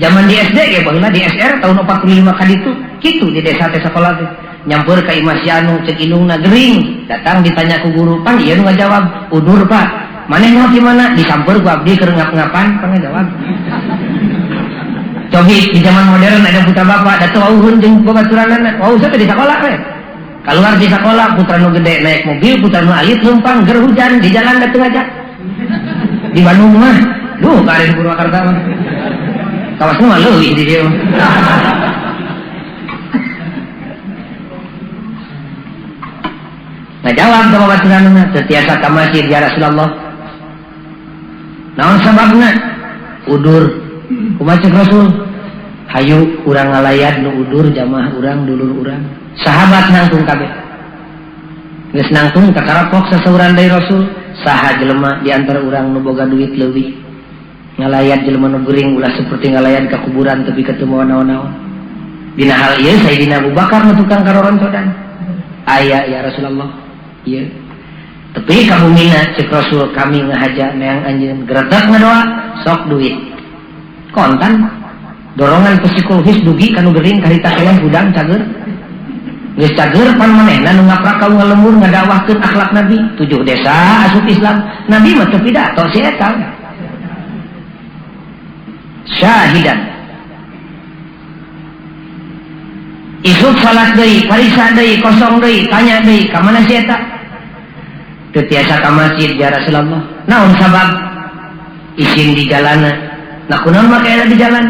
S1: Zaman di SD ya baheula di SR tahun 45 kaditu kitu di desa teh sakola teh. Nyamper ka imah si anu cek indungna gering, datang ditanya ku guru, pan ieu nu ngajawab, "Udur, Pak." Maneh mau di mana? Disamper ku abdi keur ngap-ngapan, pan ngajawab. Cobi di zaman modern ada putra bapak, da teu wauhun jeung babaturanana. Wauh teh di sakola we. Keluar di sakola putra nu gede naik mobil, putra nu alit leumpang ger hujan di jalan da teu ngajak. Di Bandung mah, duh karen Purwakarta mah. Kawasna mah leuwih di dieu. Ngajawab ka babaturanana, teu tiasa ka masjid ya Rasulullah. Naon sababna? Udur. Kumaha cek Rasul? Hayu urang ngalayat nu udur jamaah urang dulur urang. Sahabat nangtung kabeh. Geus nangtung kakarapok sasauran deui Rasul, saha jelema di antara urang nu boga duit leuwih. Ngalayat jelema nu gering ulah seperti ngalayat ka kuburan tapi ketemu naon-naon. Dina hal ieu Sayyidina Abu Bakar nu tukang karoroncodan. Aya ya Rasulullah. Ieu. Tapi ka bumina cek Rasul kami ngahaja neang anjeun gretek ngadoa sok duit. Kontan dorongan psikologis dugi kanu gering karita keneh hudang cager. Geus cager pan manehna nu ngaprak ka unggal lembur ngadakwahkeun akhlak Nabi 7 desa asup Islam. Nabi mah teu pidato si eta. Syahidan. Isuk salat deui, parisa deui, kosong deui, tanya deui, ka mana si eta? Teu tiasa ka masjid ya Rasulullah. Naon sabab? Isin di jalana. Nah kunaon make eta di jalan?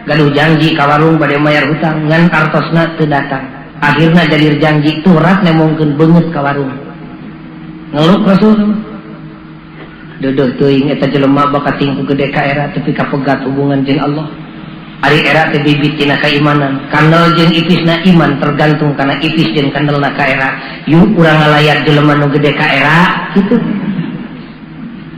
S1: Gaduh janji ka warung bade mayar hutang, ngan kartosna teu datang. Akhirna jadi janji turat nemongkeun beungeut ka warung. Ngeluk Rasul. Deudeuh teuing eta jelema bakat tingku gede ka era tepi ka pegat hubungan jeung Allah. Ari era teh bibit tina keimanan, kandel jeung ipisna iman tergantung kana ipis jeung kandelna ka era. Yuk urang ngalayat jelema nu gede ka era kitu.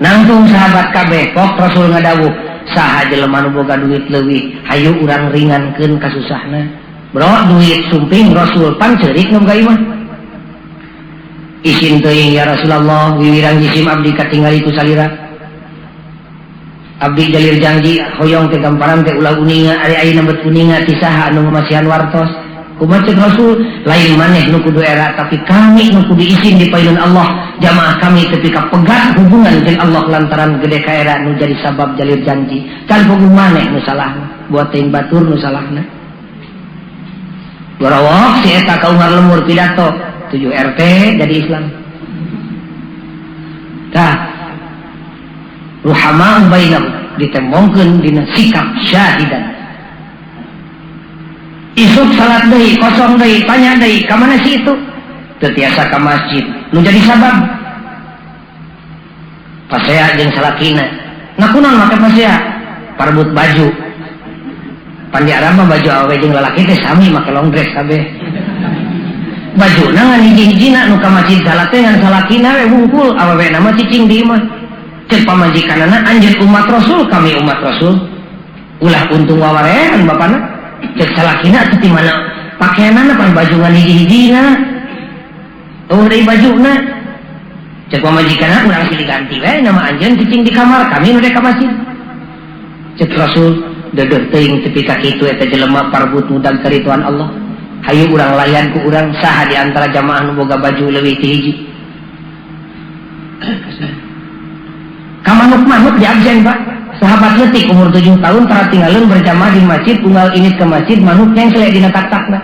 S1: Nangtung sahabat kabeh pok Rasul ngadawuh, saha jelema nu boga duit leuwih, hayu urang ringankeun kasusahna. Bro duit sumping Rasul pan ceurik nu boga imah. Isin teuing ya Rasulullah, wiwirang jisim abdi katingali ku salira. Abdi jalir janji hoyong teh gamparan teh ulah uninga ari ayeuna bet uninga ti saha anu ngamasihan wartos. Kumaha cek Rasul, lain maneh nu kudu era tapi kami nu kudu isin di payun Allah. Jamaah kami tepi ka pegat hubungan jeung Allah lantaran gede ka era nu jadi sabab jalir janji. Can puguh maneh nu salahna, buat teuing batur nu salahna. Gorawok si eta ka unggal lemur pidato 7 RT jadi Islam. Tah ruhama bainahum ditembongkeun dina sikap syahidan. Isuk salat deui, kosong deui, tanya deui, ka mana si itu? Teu tiasa ka masjid. Nu jadi sabab pasea jeung salakina. Nah kunaon make pasea? Parbut baju. Pan di Arab mah baju awewe jeung lalaki teh sami make long dress kabeh. Bajuna ngan hiji-hijina nu ka masjid salat teh ngan salakina we wungkul, awewena mah cicing di imah. Cek pamajikanana anjeun umat Rasul, kami umat Rasul. Ulah untung wawarehan bapana. Cek salakina teh di mana pakaianana pan baju ngan hiji-hijina. Eueuh deui bajuna. Cek pamajikanana urang silih ganti we nama anjeun cicing di kamar, kami nu dek ka masjid. Cek Rasul dedeuh teuing tepi ka kitu eta jelema parbut mudag karituan Allah. Hayu urang layan ku urang saha di antara jamaah nu boga baju leuwih ti hiji. Ka manuk-manuk di absen Pak. Sahabat leutik umur 7 tahun tara tinggalin berjamaah di masjid, unggal init ke masjid manuk nyengsle dina tak-takna.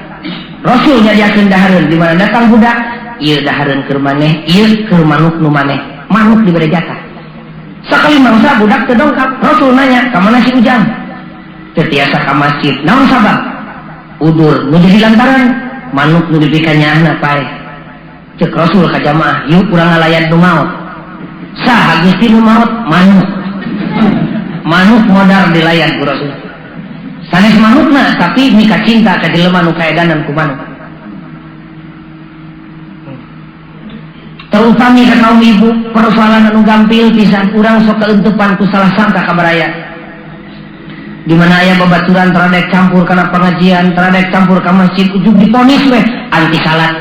S1: Rasul nyadiakeun dahareun di mana datang budak, ieu dahareun keur maneh, ieu keur manuk nu maneh. Manuk dibere jatah. Sakali mangsa budak teu dongkap, Rasul nanya, ka mana si Ujang? Teu tiasa ka masjid. Naon sabab? Udur. Nu jadi lantaran manuk nu dipika nyaahna paeh. Cek Rasul ka jamaah, yuk urang ngalayan nu maot. Saha Gusti nu maot? Manuk. Manuk modar dilayan ku Rasul. Sanes manukna tapi mika cinta ka jelema nu kaedanan ku manuk. Terutama ka kaum ibu, persoalan anu gampil pisan urang sok kaentepan ku salah sangka ka baraya. Di mana aya babaturan teradek campur kana pengajian, teradek campur ka masjid, ujug diponis weh anti salat,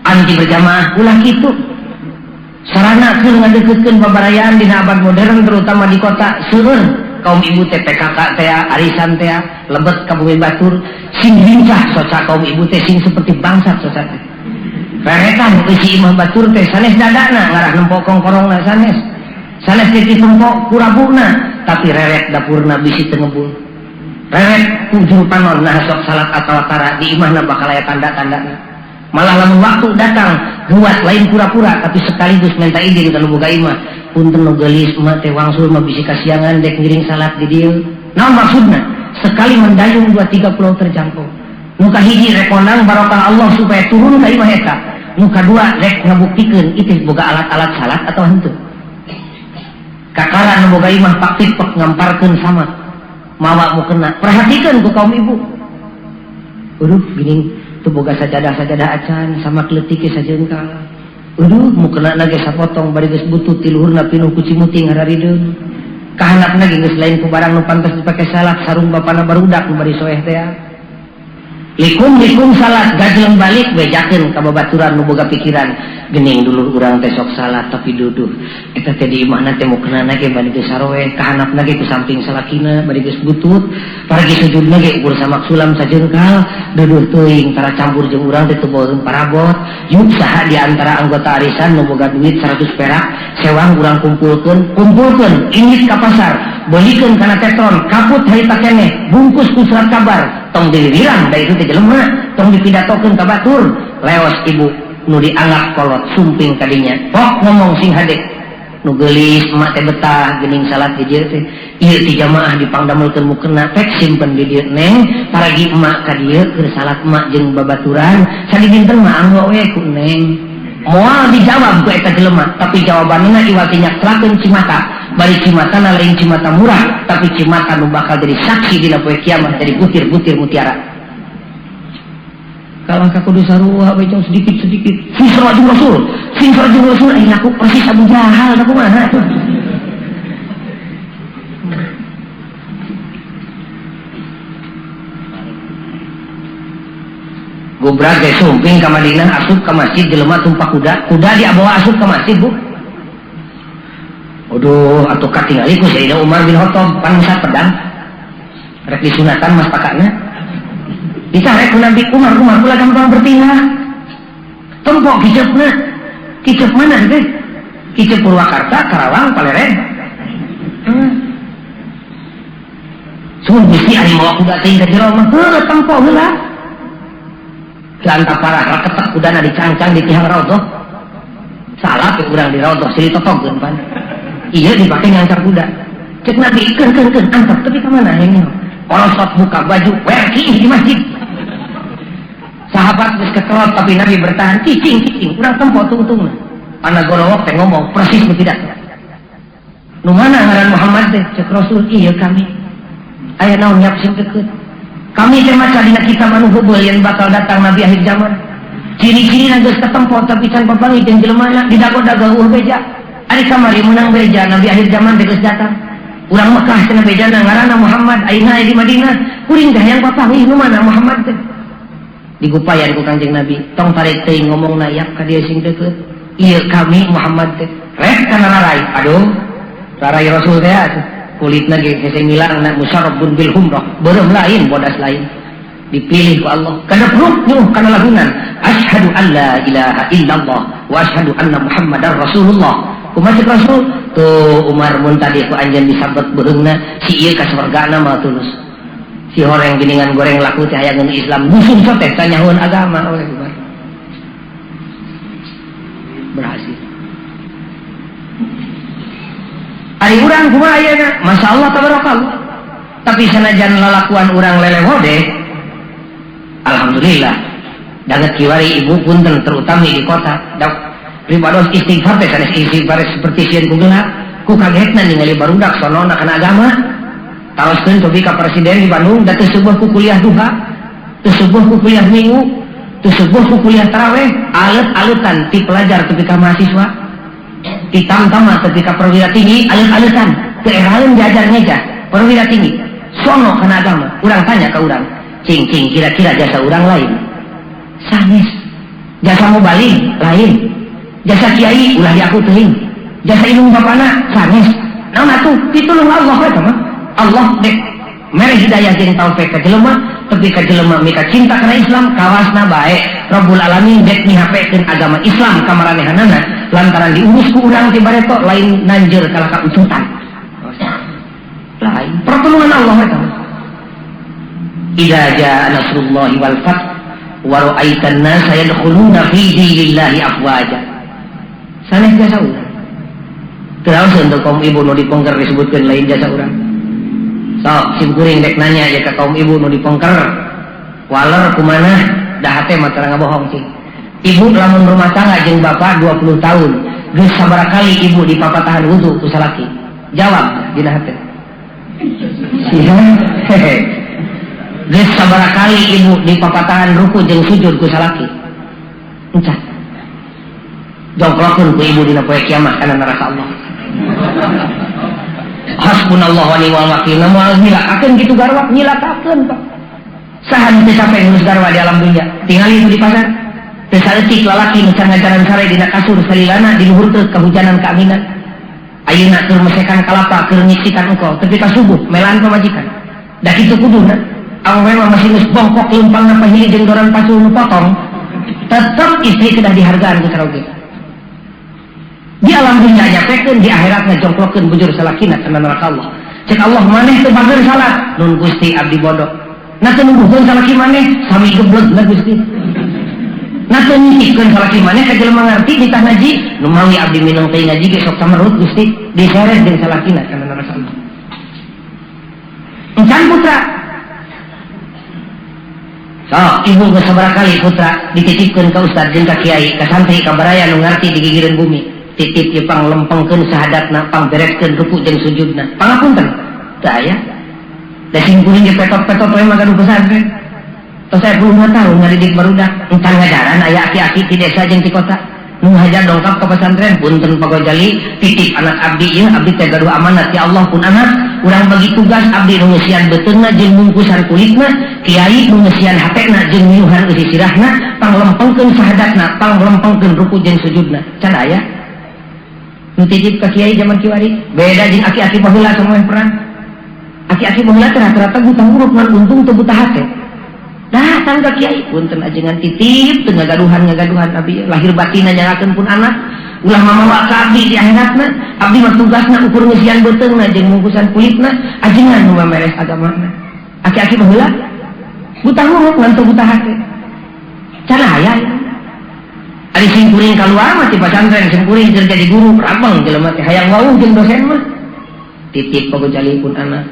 S1: anti berjamaah, ulah kitu. Sarana keur ngadeukeutkeun babarayaan dina abad modern terutama di kota seueur kaum ibu teh PKK teh arisan teh lebet ka bumi batur sing lincah soca kaum ibu teh sing seperti bangsat soca teh. Rerekan eusi imah batur teh sanes dadana ngarah nempo kongkorongna sanes. Sanes teh ditempo kurabuna tapi reret dapurna bisi teu ngebul. Reret ku juru panon nah sok salat atawa tara di imahna bakal aya tanda-tandana. Malah lamun waktu datang buat lain pura-pura tapi sekaligus minta izin ka nu boga imah. Punten nu geulis emak teh wangsul mah bisi kasiangan dek ngiring salat di dieu. Naon maksudna? Sekali mendayung 2-3 pulau terjangkau. Nu kahiji rek kondang barokah Allah supaya turun ka imah eta. Nu kadua rek ngabuktikeun itu boga alat-alat salat atau henteu. Kakara nu boga imah pak pipek ngamparkeun sama mawa mukena. Perhatikeun ku kaum ibu. Aduh geuning teu boga sajadah-sajadah acan sama kleutik sajengkal. Aduh mukena na ge sapotong bari geus butut ti luhurna pinuh ku cimuting hararideung. Kahanapna ge geus lain ku barang nu pantes dipake salat sarung bapana barudak nu bari soeh teh. Likum-likum salat gajleng balik bejakeun ka babaturan nu boga pikiran geuning dulur urang teh sok salat tapi duduh eta teh di imahna teh mukena ge bari geus saroeh kahanapna ge ku samping salakina bari geus butut paragi sujudna ge ukur samak sulam sajengkal duduh teuing tara campur jeung urang teh teu beureum parabot yuk saha di antara anggota arisan nu boga duit 100 perak sewang urang kumpulkeun kumpulkeun indit ka pasar beulikeun kana tetron kaput harita keneh bungkus ku surat kabar tong dililiran da itu teh jelema tong dipidatokeun ka batur leos ibu nu dianggap kolot sumping kadinya pok ngomong sing hade nu geulis emak teh betah geuning salat di dieu teh ieu ti jamaah dipangdamelkeun mukena pek simpen di dieu neng paragi emak ka dieu keur salat emak jeung babaturan sadidinten mah anggo we ku neng moal dijawab ku eta jelema tapi jawabanna iwal ti nyaklakeun cimata bari cimatana lain cimata murah tapi cimata nu bakal jadi saksi dina poe kiamat dari butir-butir mutiara. Kalau kudu sarua we jauh sedikit-sedikit sing sarua Rasul sing sarua Rasul aing aku persis Abu Jahal aku mah tuh. Gobrak ge sumping ka Madinah asup ka masjid jelema tumpak kuda, kuda dibawa asup ka masjid bu. Aduh, atuh katingali ku Sayyidina Umar bin Khattab pangsa pedang. Rek disunatan mas pakana. Ditarik ku Nabi Umar, Umar pula gampang berpihak. Tempok kicepna. Kicep mana teh? Kicep Purwakarta, Karawang, Paleren. Sun bisi ari mawa kuda teh ka jero mah heuh tempok heula. Lanta parah raketek kudana dicangcang di tihang raudhah. Salah ke urang di raudhah silih totogkeun pan. Iya dipakai ngangcar kuda. Cek Nabi keun keun keun antep tapi ka mana ini? Kolosot buka baju werki di masjid. Sahabat geus kekelot tapi Nabi bertahan cicing cicing urang tempo tungtungna. Anak gorowok teh ngomong persis nu tidak. Nu mana ngaran Muhammad teh? Cek Rasul iya kami. Aya naon nyiap sing deukeut. Kami teh maca dina kitab anu heubeul yang bakal datang Nabi akhir zaman. Ciri-ciri geus katempo tapi can papanggih jeung jelemana didago-dago eueuh beja. Ari kamari meunang beja Nabi akhir zaman teh geus datang. Urang Mekah cenah bejana ngaranna Muhammad ayeuna aya di Madinah. Kuring teh hayang papanggih nu mana Muhammad teh. Digupayan ku Kangjeng Nabi, tong tarik teuing ngomongna yap ka dieu sing deukeut. Ieu kami Muhammad teh. Rek kana rarai. Aduh. Rarai Rasul teh atuh. Kulitna ge hese milangna musarrabun bil humrah, beureum lain bodas lain. Dipilih ku Allah. Kana perut nyuruh kana lagunan. Asyhadu an la ilaha illallah wa asyhadu anna Muhammadar Rasulullah. Kumaha cek Rasul? Tuh Umar mun tadi ku anjeun disabet beureungna si ieu ka sorgana mah tulus. Si horeng geningan goreng laku teh hayang Islam musuh teh tanyahuan agama oleh Umar. Berhasil. Ari urang kumaha ayeuna? Masyaallah tabarakallah. Tapi sanajan lalakuan urang lelewode, alhamdulillah. Danget kiwari ibu punten terutama di kota. Dak pribados istighfar teh sanes istighfar seperti sieun ku gelap. Ku kagetna ningali barudak sonona kana agama. Taroskeun cobi ka presiden di Bandung da teu seueuh ku kuliah duha, teu seueuh ku kuliah minggu. Teu subuh ku kuliah taraweh, alet-aletan ti pelajar tepi ka mahasiswa. Ti tamtama tepi ka perwira tinggi, alet-aletan. Teu eraeun diajar ngeja, perwira tinggi. Sono kana agama. Urang tanya ka urang, cing cing kira-kira jasa urang lain. Sanes. Jasa mubalig lain. Jasa kiai ulah diaku teuing. Jasa indung bapana sanes. Naon atuh pitulung Allah eta mah. Allah dek mere hidayah jeung taufik ka jelema, tepi ka jelema mika cinta kana Islam kawasna bae. Rabbul Alamin dek mihapekeun agama Islam ka maranehanana lantaran diurus ku urang ti bareto lain nanjeur kalah ka ucutan. Lain pertolongan Allah eta mah. Idza jaa nasrullahi wal fath wa ra'aitan nasa yadkhuluna fi dinillahi afwaja. Sanes jasa urang. Terus untuk kaum ibu nu dipongker disebutkeun lain jasa urang. Sok sim kuring dek nanya ya ka kaum ibu nu dipongker. Waler kumanah dah hate mah tara ngabohong sih. Ibu lamun rumah tangga jeung bapak 20 tahun, geus sabaraha kali ibu dipapatahan wudu ku salaki? Jawab dina hate. Sia hehe. Geus sabaraha kali ibu dipapatahan ruku jeung sujud ku salaki? Encan. Jongklokeun ku ibu dina poe kiamat kana neraka Allah. Hasbunallah wa ni'mal wakil. Moal nyilakakeun kitu garwa, nyilakakeun Pak. Saha nu teu capek ngurus garwa di alam dunya? Tingali ibu di pasar. Teu saeutik lalaki nu can ngajaran sare dina kasur salilana di luhur teu kahujanan kaanginan. Ayeuna keur mesekan kalapa, keur nyiksikan engkau, tepi ka subuh melaan pamajikan. Da kitu kuduna. Awewe mah masih geus bongkok leumpangna pahili jeung doran pacul nu potong, tetep istri kedah dihargaan ku saroge. Di alam dunia nyapekeun, di akhirat ngajongklokeun bujur salakina kana neraka Allah. Cek Allah maneh teu bager salat, nun Gusti abdi bodoh. Na teu numbuhkeun salaki maneh, sami geblegna Gusti. Na teu nyitipkeun salaki maneh ka jelema ngarti ditah ngaji, nu mawi abdi mineng teh ngaji ge sok samerut Gusti, diseret jeung salakina kana neraka Allah. Encan putra. Sok ibu geus sabaraha kali putra dititipkeun ka ustad jeung ka kiai, ka santri, ka baraya nu ngarti di gigireun bumi. Titip ieu pang lempengkeun sahadatna, pang bereskeun ruku jeung sujudna. Pangapunten. Teu aya. Da sing kuring ge petot-petot we mah gaduh pesantren. Tos saya puluhan tahun ngadidik barudak, encan ngajaran aya aki-aki di desa jeung di kota. Nu hajar dongkap ka pesantren, punten Pak Gojali, titip anak abdi ieu, abdi teh gaduh amanat ya Allah pun anak, urang bagi tugas abdi nu ngeusian beuteungna jeung bungkusan kulitna, kiai nu ngeusian hatena jeung miuhan eusi sirahna, panglempengkeun sahadatna, panglempengkeun ruku jeung sujudna. Can aya nu titip ka kiai zaman kiwari, beda jeung aki-aki baheula sama yang perang. Aki-aki baheula teh rata-rata buta huruf ngan untung teu buta hate. Datang ka kiai, punten ajengan titip teu ngagaduhan abdi lahir batin nyangakeun pun anak, ulah mamawa ka abdi di akhiratna, abdi mah tugasna ukur ngeusian beuteungna jeung bungkusan kulitna, ajengan nu mameres agamana. Aki-aki baheula buta huruf ngan teu buta hate. Can aya ya. Ari sing kuring kaluar mah ti pasantren, sing kuring keur jadi guru, rabeng jelema teh hayang wauh jeung dosen mah. Titip pagojali pun anak.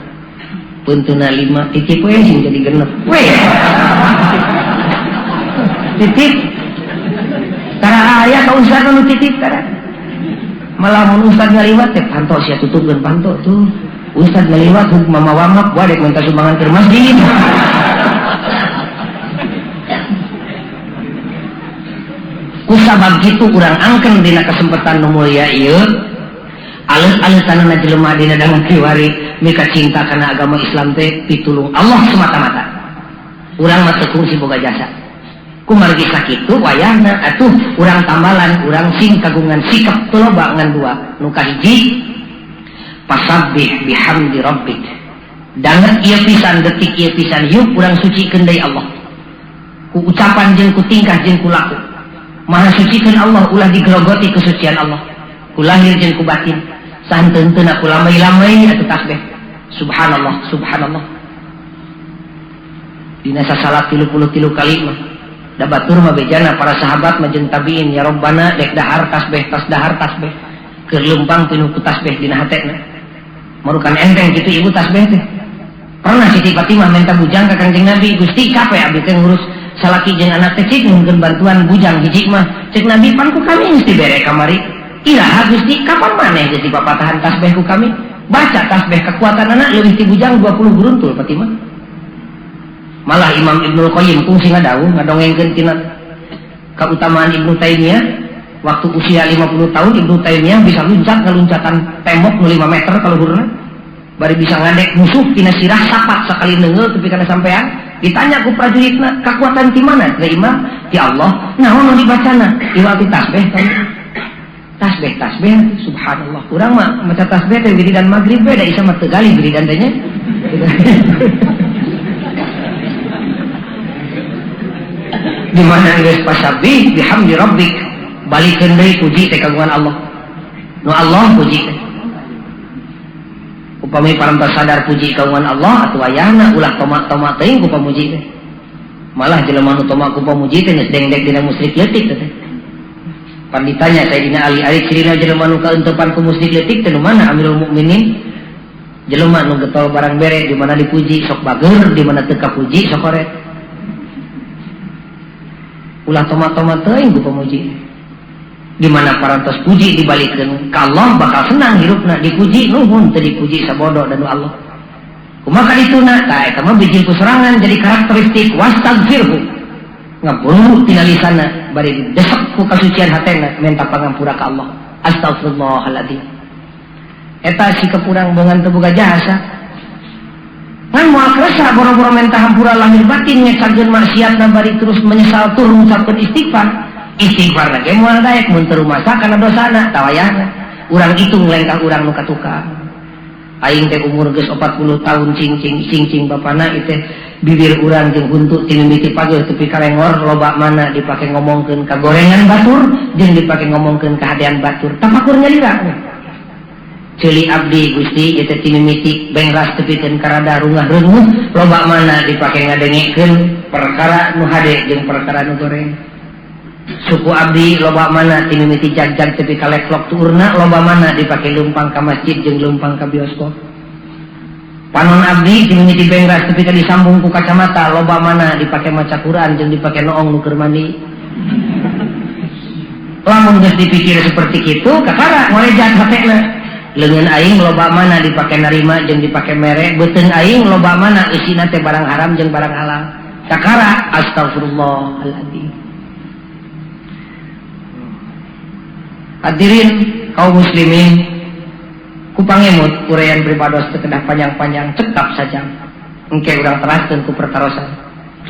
S1: Puntuna 5, titip we sing jadi genep. We. Titip. Tara aya ka ustad nu titip tara. Malah mun ustad ngaliwat teh panto sia tutupkeun panto tuh. Ustad ngaliwat huk mama wamap wa dek minta sumbangan ke masjid. Kusabab kitu urang angken dina kesempatan nu mulia ieu, alus-alusanana jelema dina dangu kiwari mika cinta kana agama Islam teh pitulung Allah semata-mata. Urang mah teu kungsi boga jasa. Kumargi sakitu wayahna atuh urang tambalan urang sing kagungan sikap teu loba ngan dua. Nu kahiji pasabbih bihamdi rabbik. Danget ieu pisan detik ieu pisan yuk urang sucikeun deui Allah. Ku ucapan jeung ku tingkah jeung ku laku. Maha sucikeun Allah ulah digerogoti kesucian Allah. Ku lahir jeung ku batin. Sahenteun-henteunna ku lamai-lamai atuh tasbih. Subhanallah, subhanallah. Dina sasalat 33 kali mah. Da batur mah bejana para sahabat mah jeung tabiin ya Rabbana dek dahar tasbih tas dahar tasbih. Keur leumpang pinuh ku tasbih dina hatena. Marukan enteng kitu ibu tasbih teh. Pernah Siti Fatimah minta bujang ka Kangjeng Nabi, Gusti kape abdi teh ngurus salaki jeung anak teh cik nyungkeun bantuan bujang hiji mah. Cek Nabi pan ku kami geus dibere kamari. Iraha Gusti kapan maneh geus dipapatahan tasbih ku kami? Baca tasbih kekuatan anak leuwih ti bujang 20 guruntul Fatimah. Malah Imam Ibnul Qayyim kungsi ngadawuh ngadongengkeun tina Keutamaan Ibnu Taimiyah, waktu usia 50 tahun Ibnu Taimiyah bisa luncat ngeluncatan tembok nu 5 meter kaluhurna, bari bisa ngadek musuh tina sirah sapat sakali neunggeul tepi kana sampean. Ditanya ku prajuritna, "Kekuatan ti mana?" "Teh Imam, ti Allah." "Naon nu dibacana?" "Iwal ti tasbih." Tasbih, tasbih, subhanallah. Urang mah maca tasbih teh wiridan maghrib beda, isa mah teu gali wiridan teh nya. Di mana geus fasabih bihamdi rabbik, balikeun deui puji teh kagungan Allah. Nu Allah puji teh. Upami parantos sadar puji kagungan Allah atuh wayahna ulah tomak-tomak teuing ku pamuji teh. Malah jelema nu tomak ku pamuji teh geus dengdek dina musyrik leutik teh. Pan ditanya Sayyidina Ali, ari cirina jelema nu kaeunteupan ku musyrik leutik teh nu mana Amirul Mukminin? Jelema nu getol barang bere di mana dipuji sok bager, di mana teu kapuji sok koret. Ulah tomat-tomat teuing ku pamuji. Di mana parantos puji dibalikeun ka Allah bakal senang hirupna, dipuji nuhun, teu dipuji sabodo dan Allah. Kumaha dituna? Tah eta mah bijil ku sorangan jadi karakteristik wastaghfirhu. Ngaburu tina lisana bari didesek ku kasucian hatena minta pangampura ka Allah. Astagfirullahaladzim. Eta sikap urang bongan teu boga jasa. Ngan moal kerasa boro-boro minta hampura lahir batin ngecageun maksiatna bari terus menyesal tur ngucapkeun istighfar. Istighfar ge moal daek mun teu rumasa kana dosana tawayahna. Urang hitung lengkah urang nu katukang. Aing teh umur geus 40 tahun cingcing cingcing bapana ieu teh bibir urang jeung huntu ti mimiti pageuh tepi ka lengor loba mana dipake ngomongkeun ka gorengan batur jeung dipake ngomongkeun ka hadean batur. Tafakur nyalira. Ceuli abdi Gusti ieu teh ti mimiti bengras tepikeun ka rada rungah reunguh loba mana dipake ngadengekeun perkara nu hade jeung perkara nu goreng. Suku abdi loba mana ti mimiti jag-jag tepi ka leklok tuurna loba mana dipake leumpang ka masjid jeung leumpang ka bioskop. Panon abdi ti mimiti bengras tepi ka disambung ku kacamata loba mana dipake maca Quran jeung dipake noong nu keur mandi. Lamun geus dipikir seperti kitu kakara ngorejat hatena. Leungeun aing loba mana dipake narima jeung dipake mere, beuteung aing loba mana isina teh barang haram jeung barang halal. Kakara astagfirullahaladzim. Hadirin kaum muslimin, kupangemut uraian pribados teu kedah panjang-panjang, cekap sajam. Engke urang teraskeun ku pertarosan.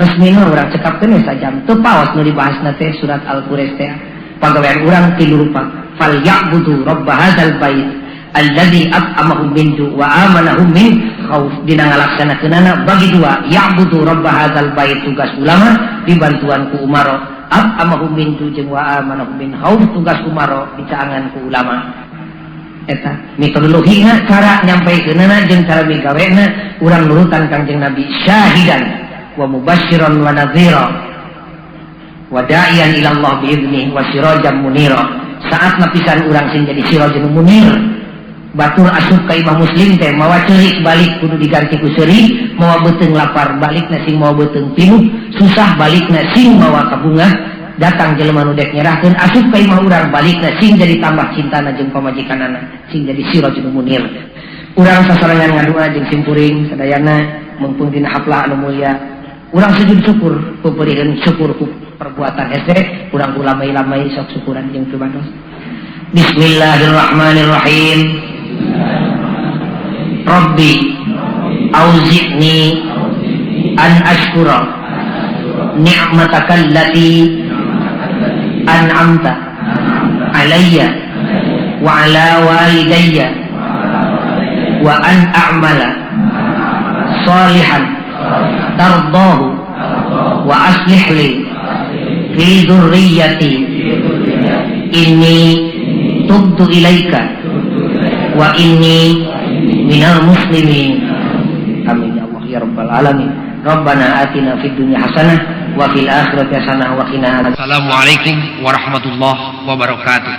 S1: Resmina urang cekapkeun we sajam. Teu paos nu dibahasna teh surat Al-Quraisy teh. Pagawean urang tilu rupa. Fal ya'budu rabb hadzal bait alladzi at'amahum min ju' wa amanahum min khauf. Dina ngalaksanakeunana bagi dua, ya'budu rabb hadzal bait tugas ulama dibantuan ku umaro, at'amahum min ju' jeung wa amanahum min khauf tugas umaro dicaangan ku ulama. Eta metodologina cara nyampaikeunana jeung cara migawena urang nurutan Kangjeng Nabi syahidan wa mubasysyiran wa nadhira wa da'iyan ila Allah bi'idznihi wa sirajan munira. Saat napisan urang sing jadi sirajun munir. Batur asup ka imah muslim teh mawa ceurik balik kudu diganti ku seuri, mawa beuteung lapar balikna sing mawa beuteung pinuh, susah balikna sing mawa kabungah, datang jelema nu dek nyerahkeun asup ka imah urang balikna sing jadi tambah cintana jeung pamajikanana, sing jadi sirajun munir. Urang sasarengan ngadua jeung simkuring sadayana mumpung dina haflah anu mulia. Urang sujud syukur, peupeuriheun syukur ku perbuatan hese, urang ulamai-lamai sok syukuran jeung pribados. Bismillahirrahmanirrahim. Rabbi auzi'ni an ashkura ni'mataka allati an'amta alayya wa ala walidayya wa an a'mala salihan tardahu wa aslih li fi dzurriyyati inni tubtu ilaika wa inni minal muslimin. Amin ya Allah ya rabbal alamin. Rabbana atina fid dunya hasanah wa fil akhirati hasanah wa qina adzaban.
S2: Assalamualaikum warahmatullahi wabarakatuh.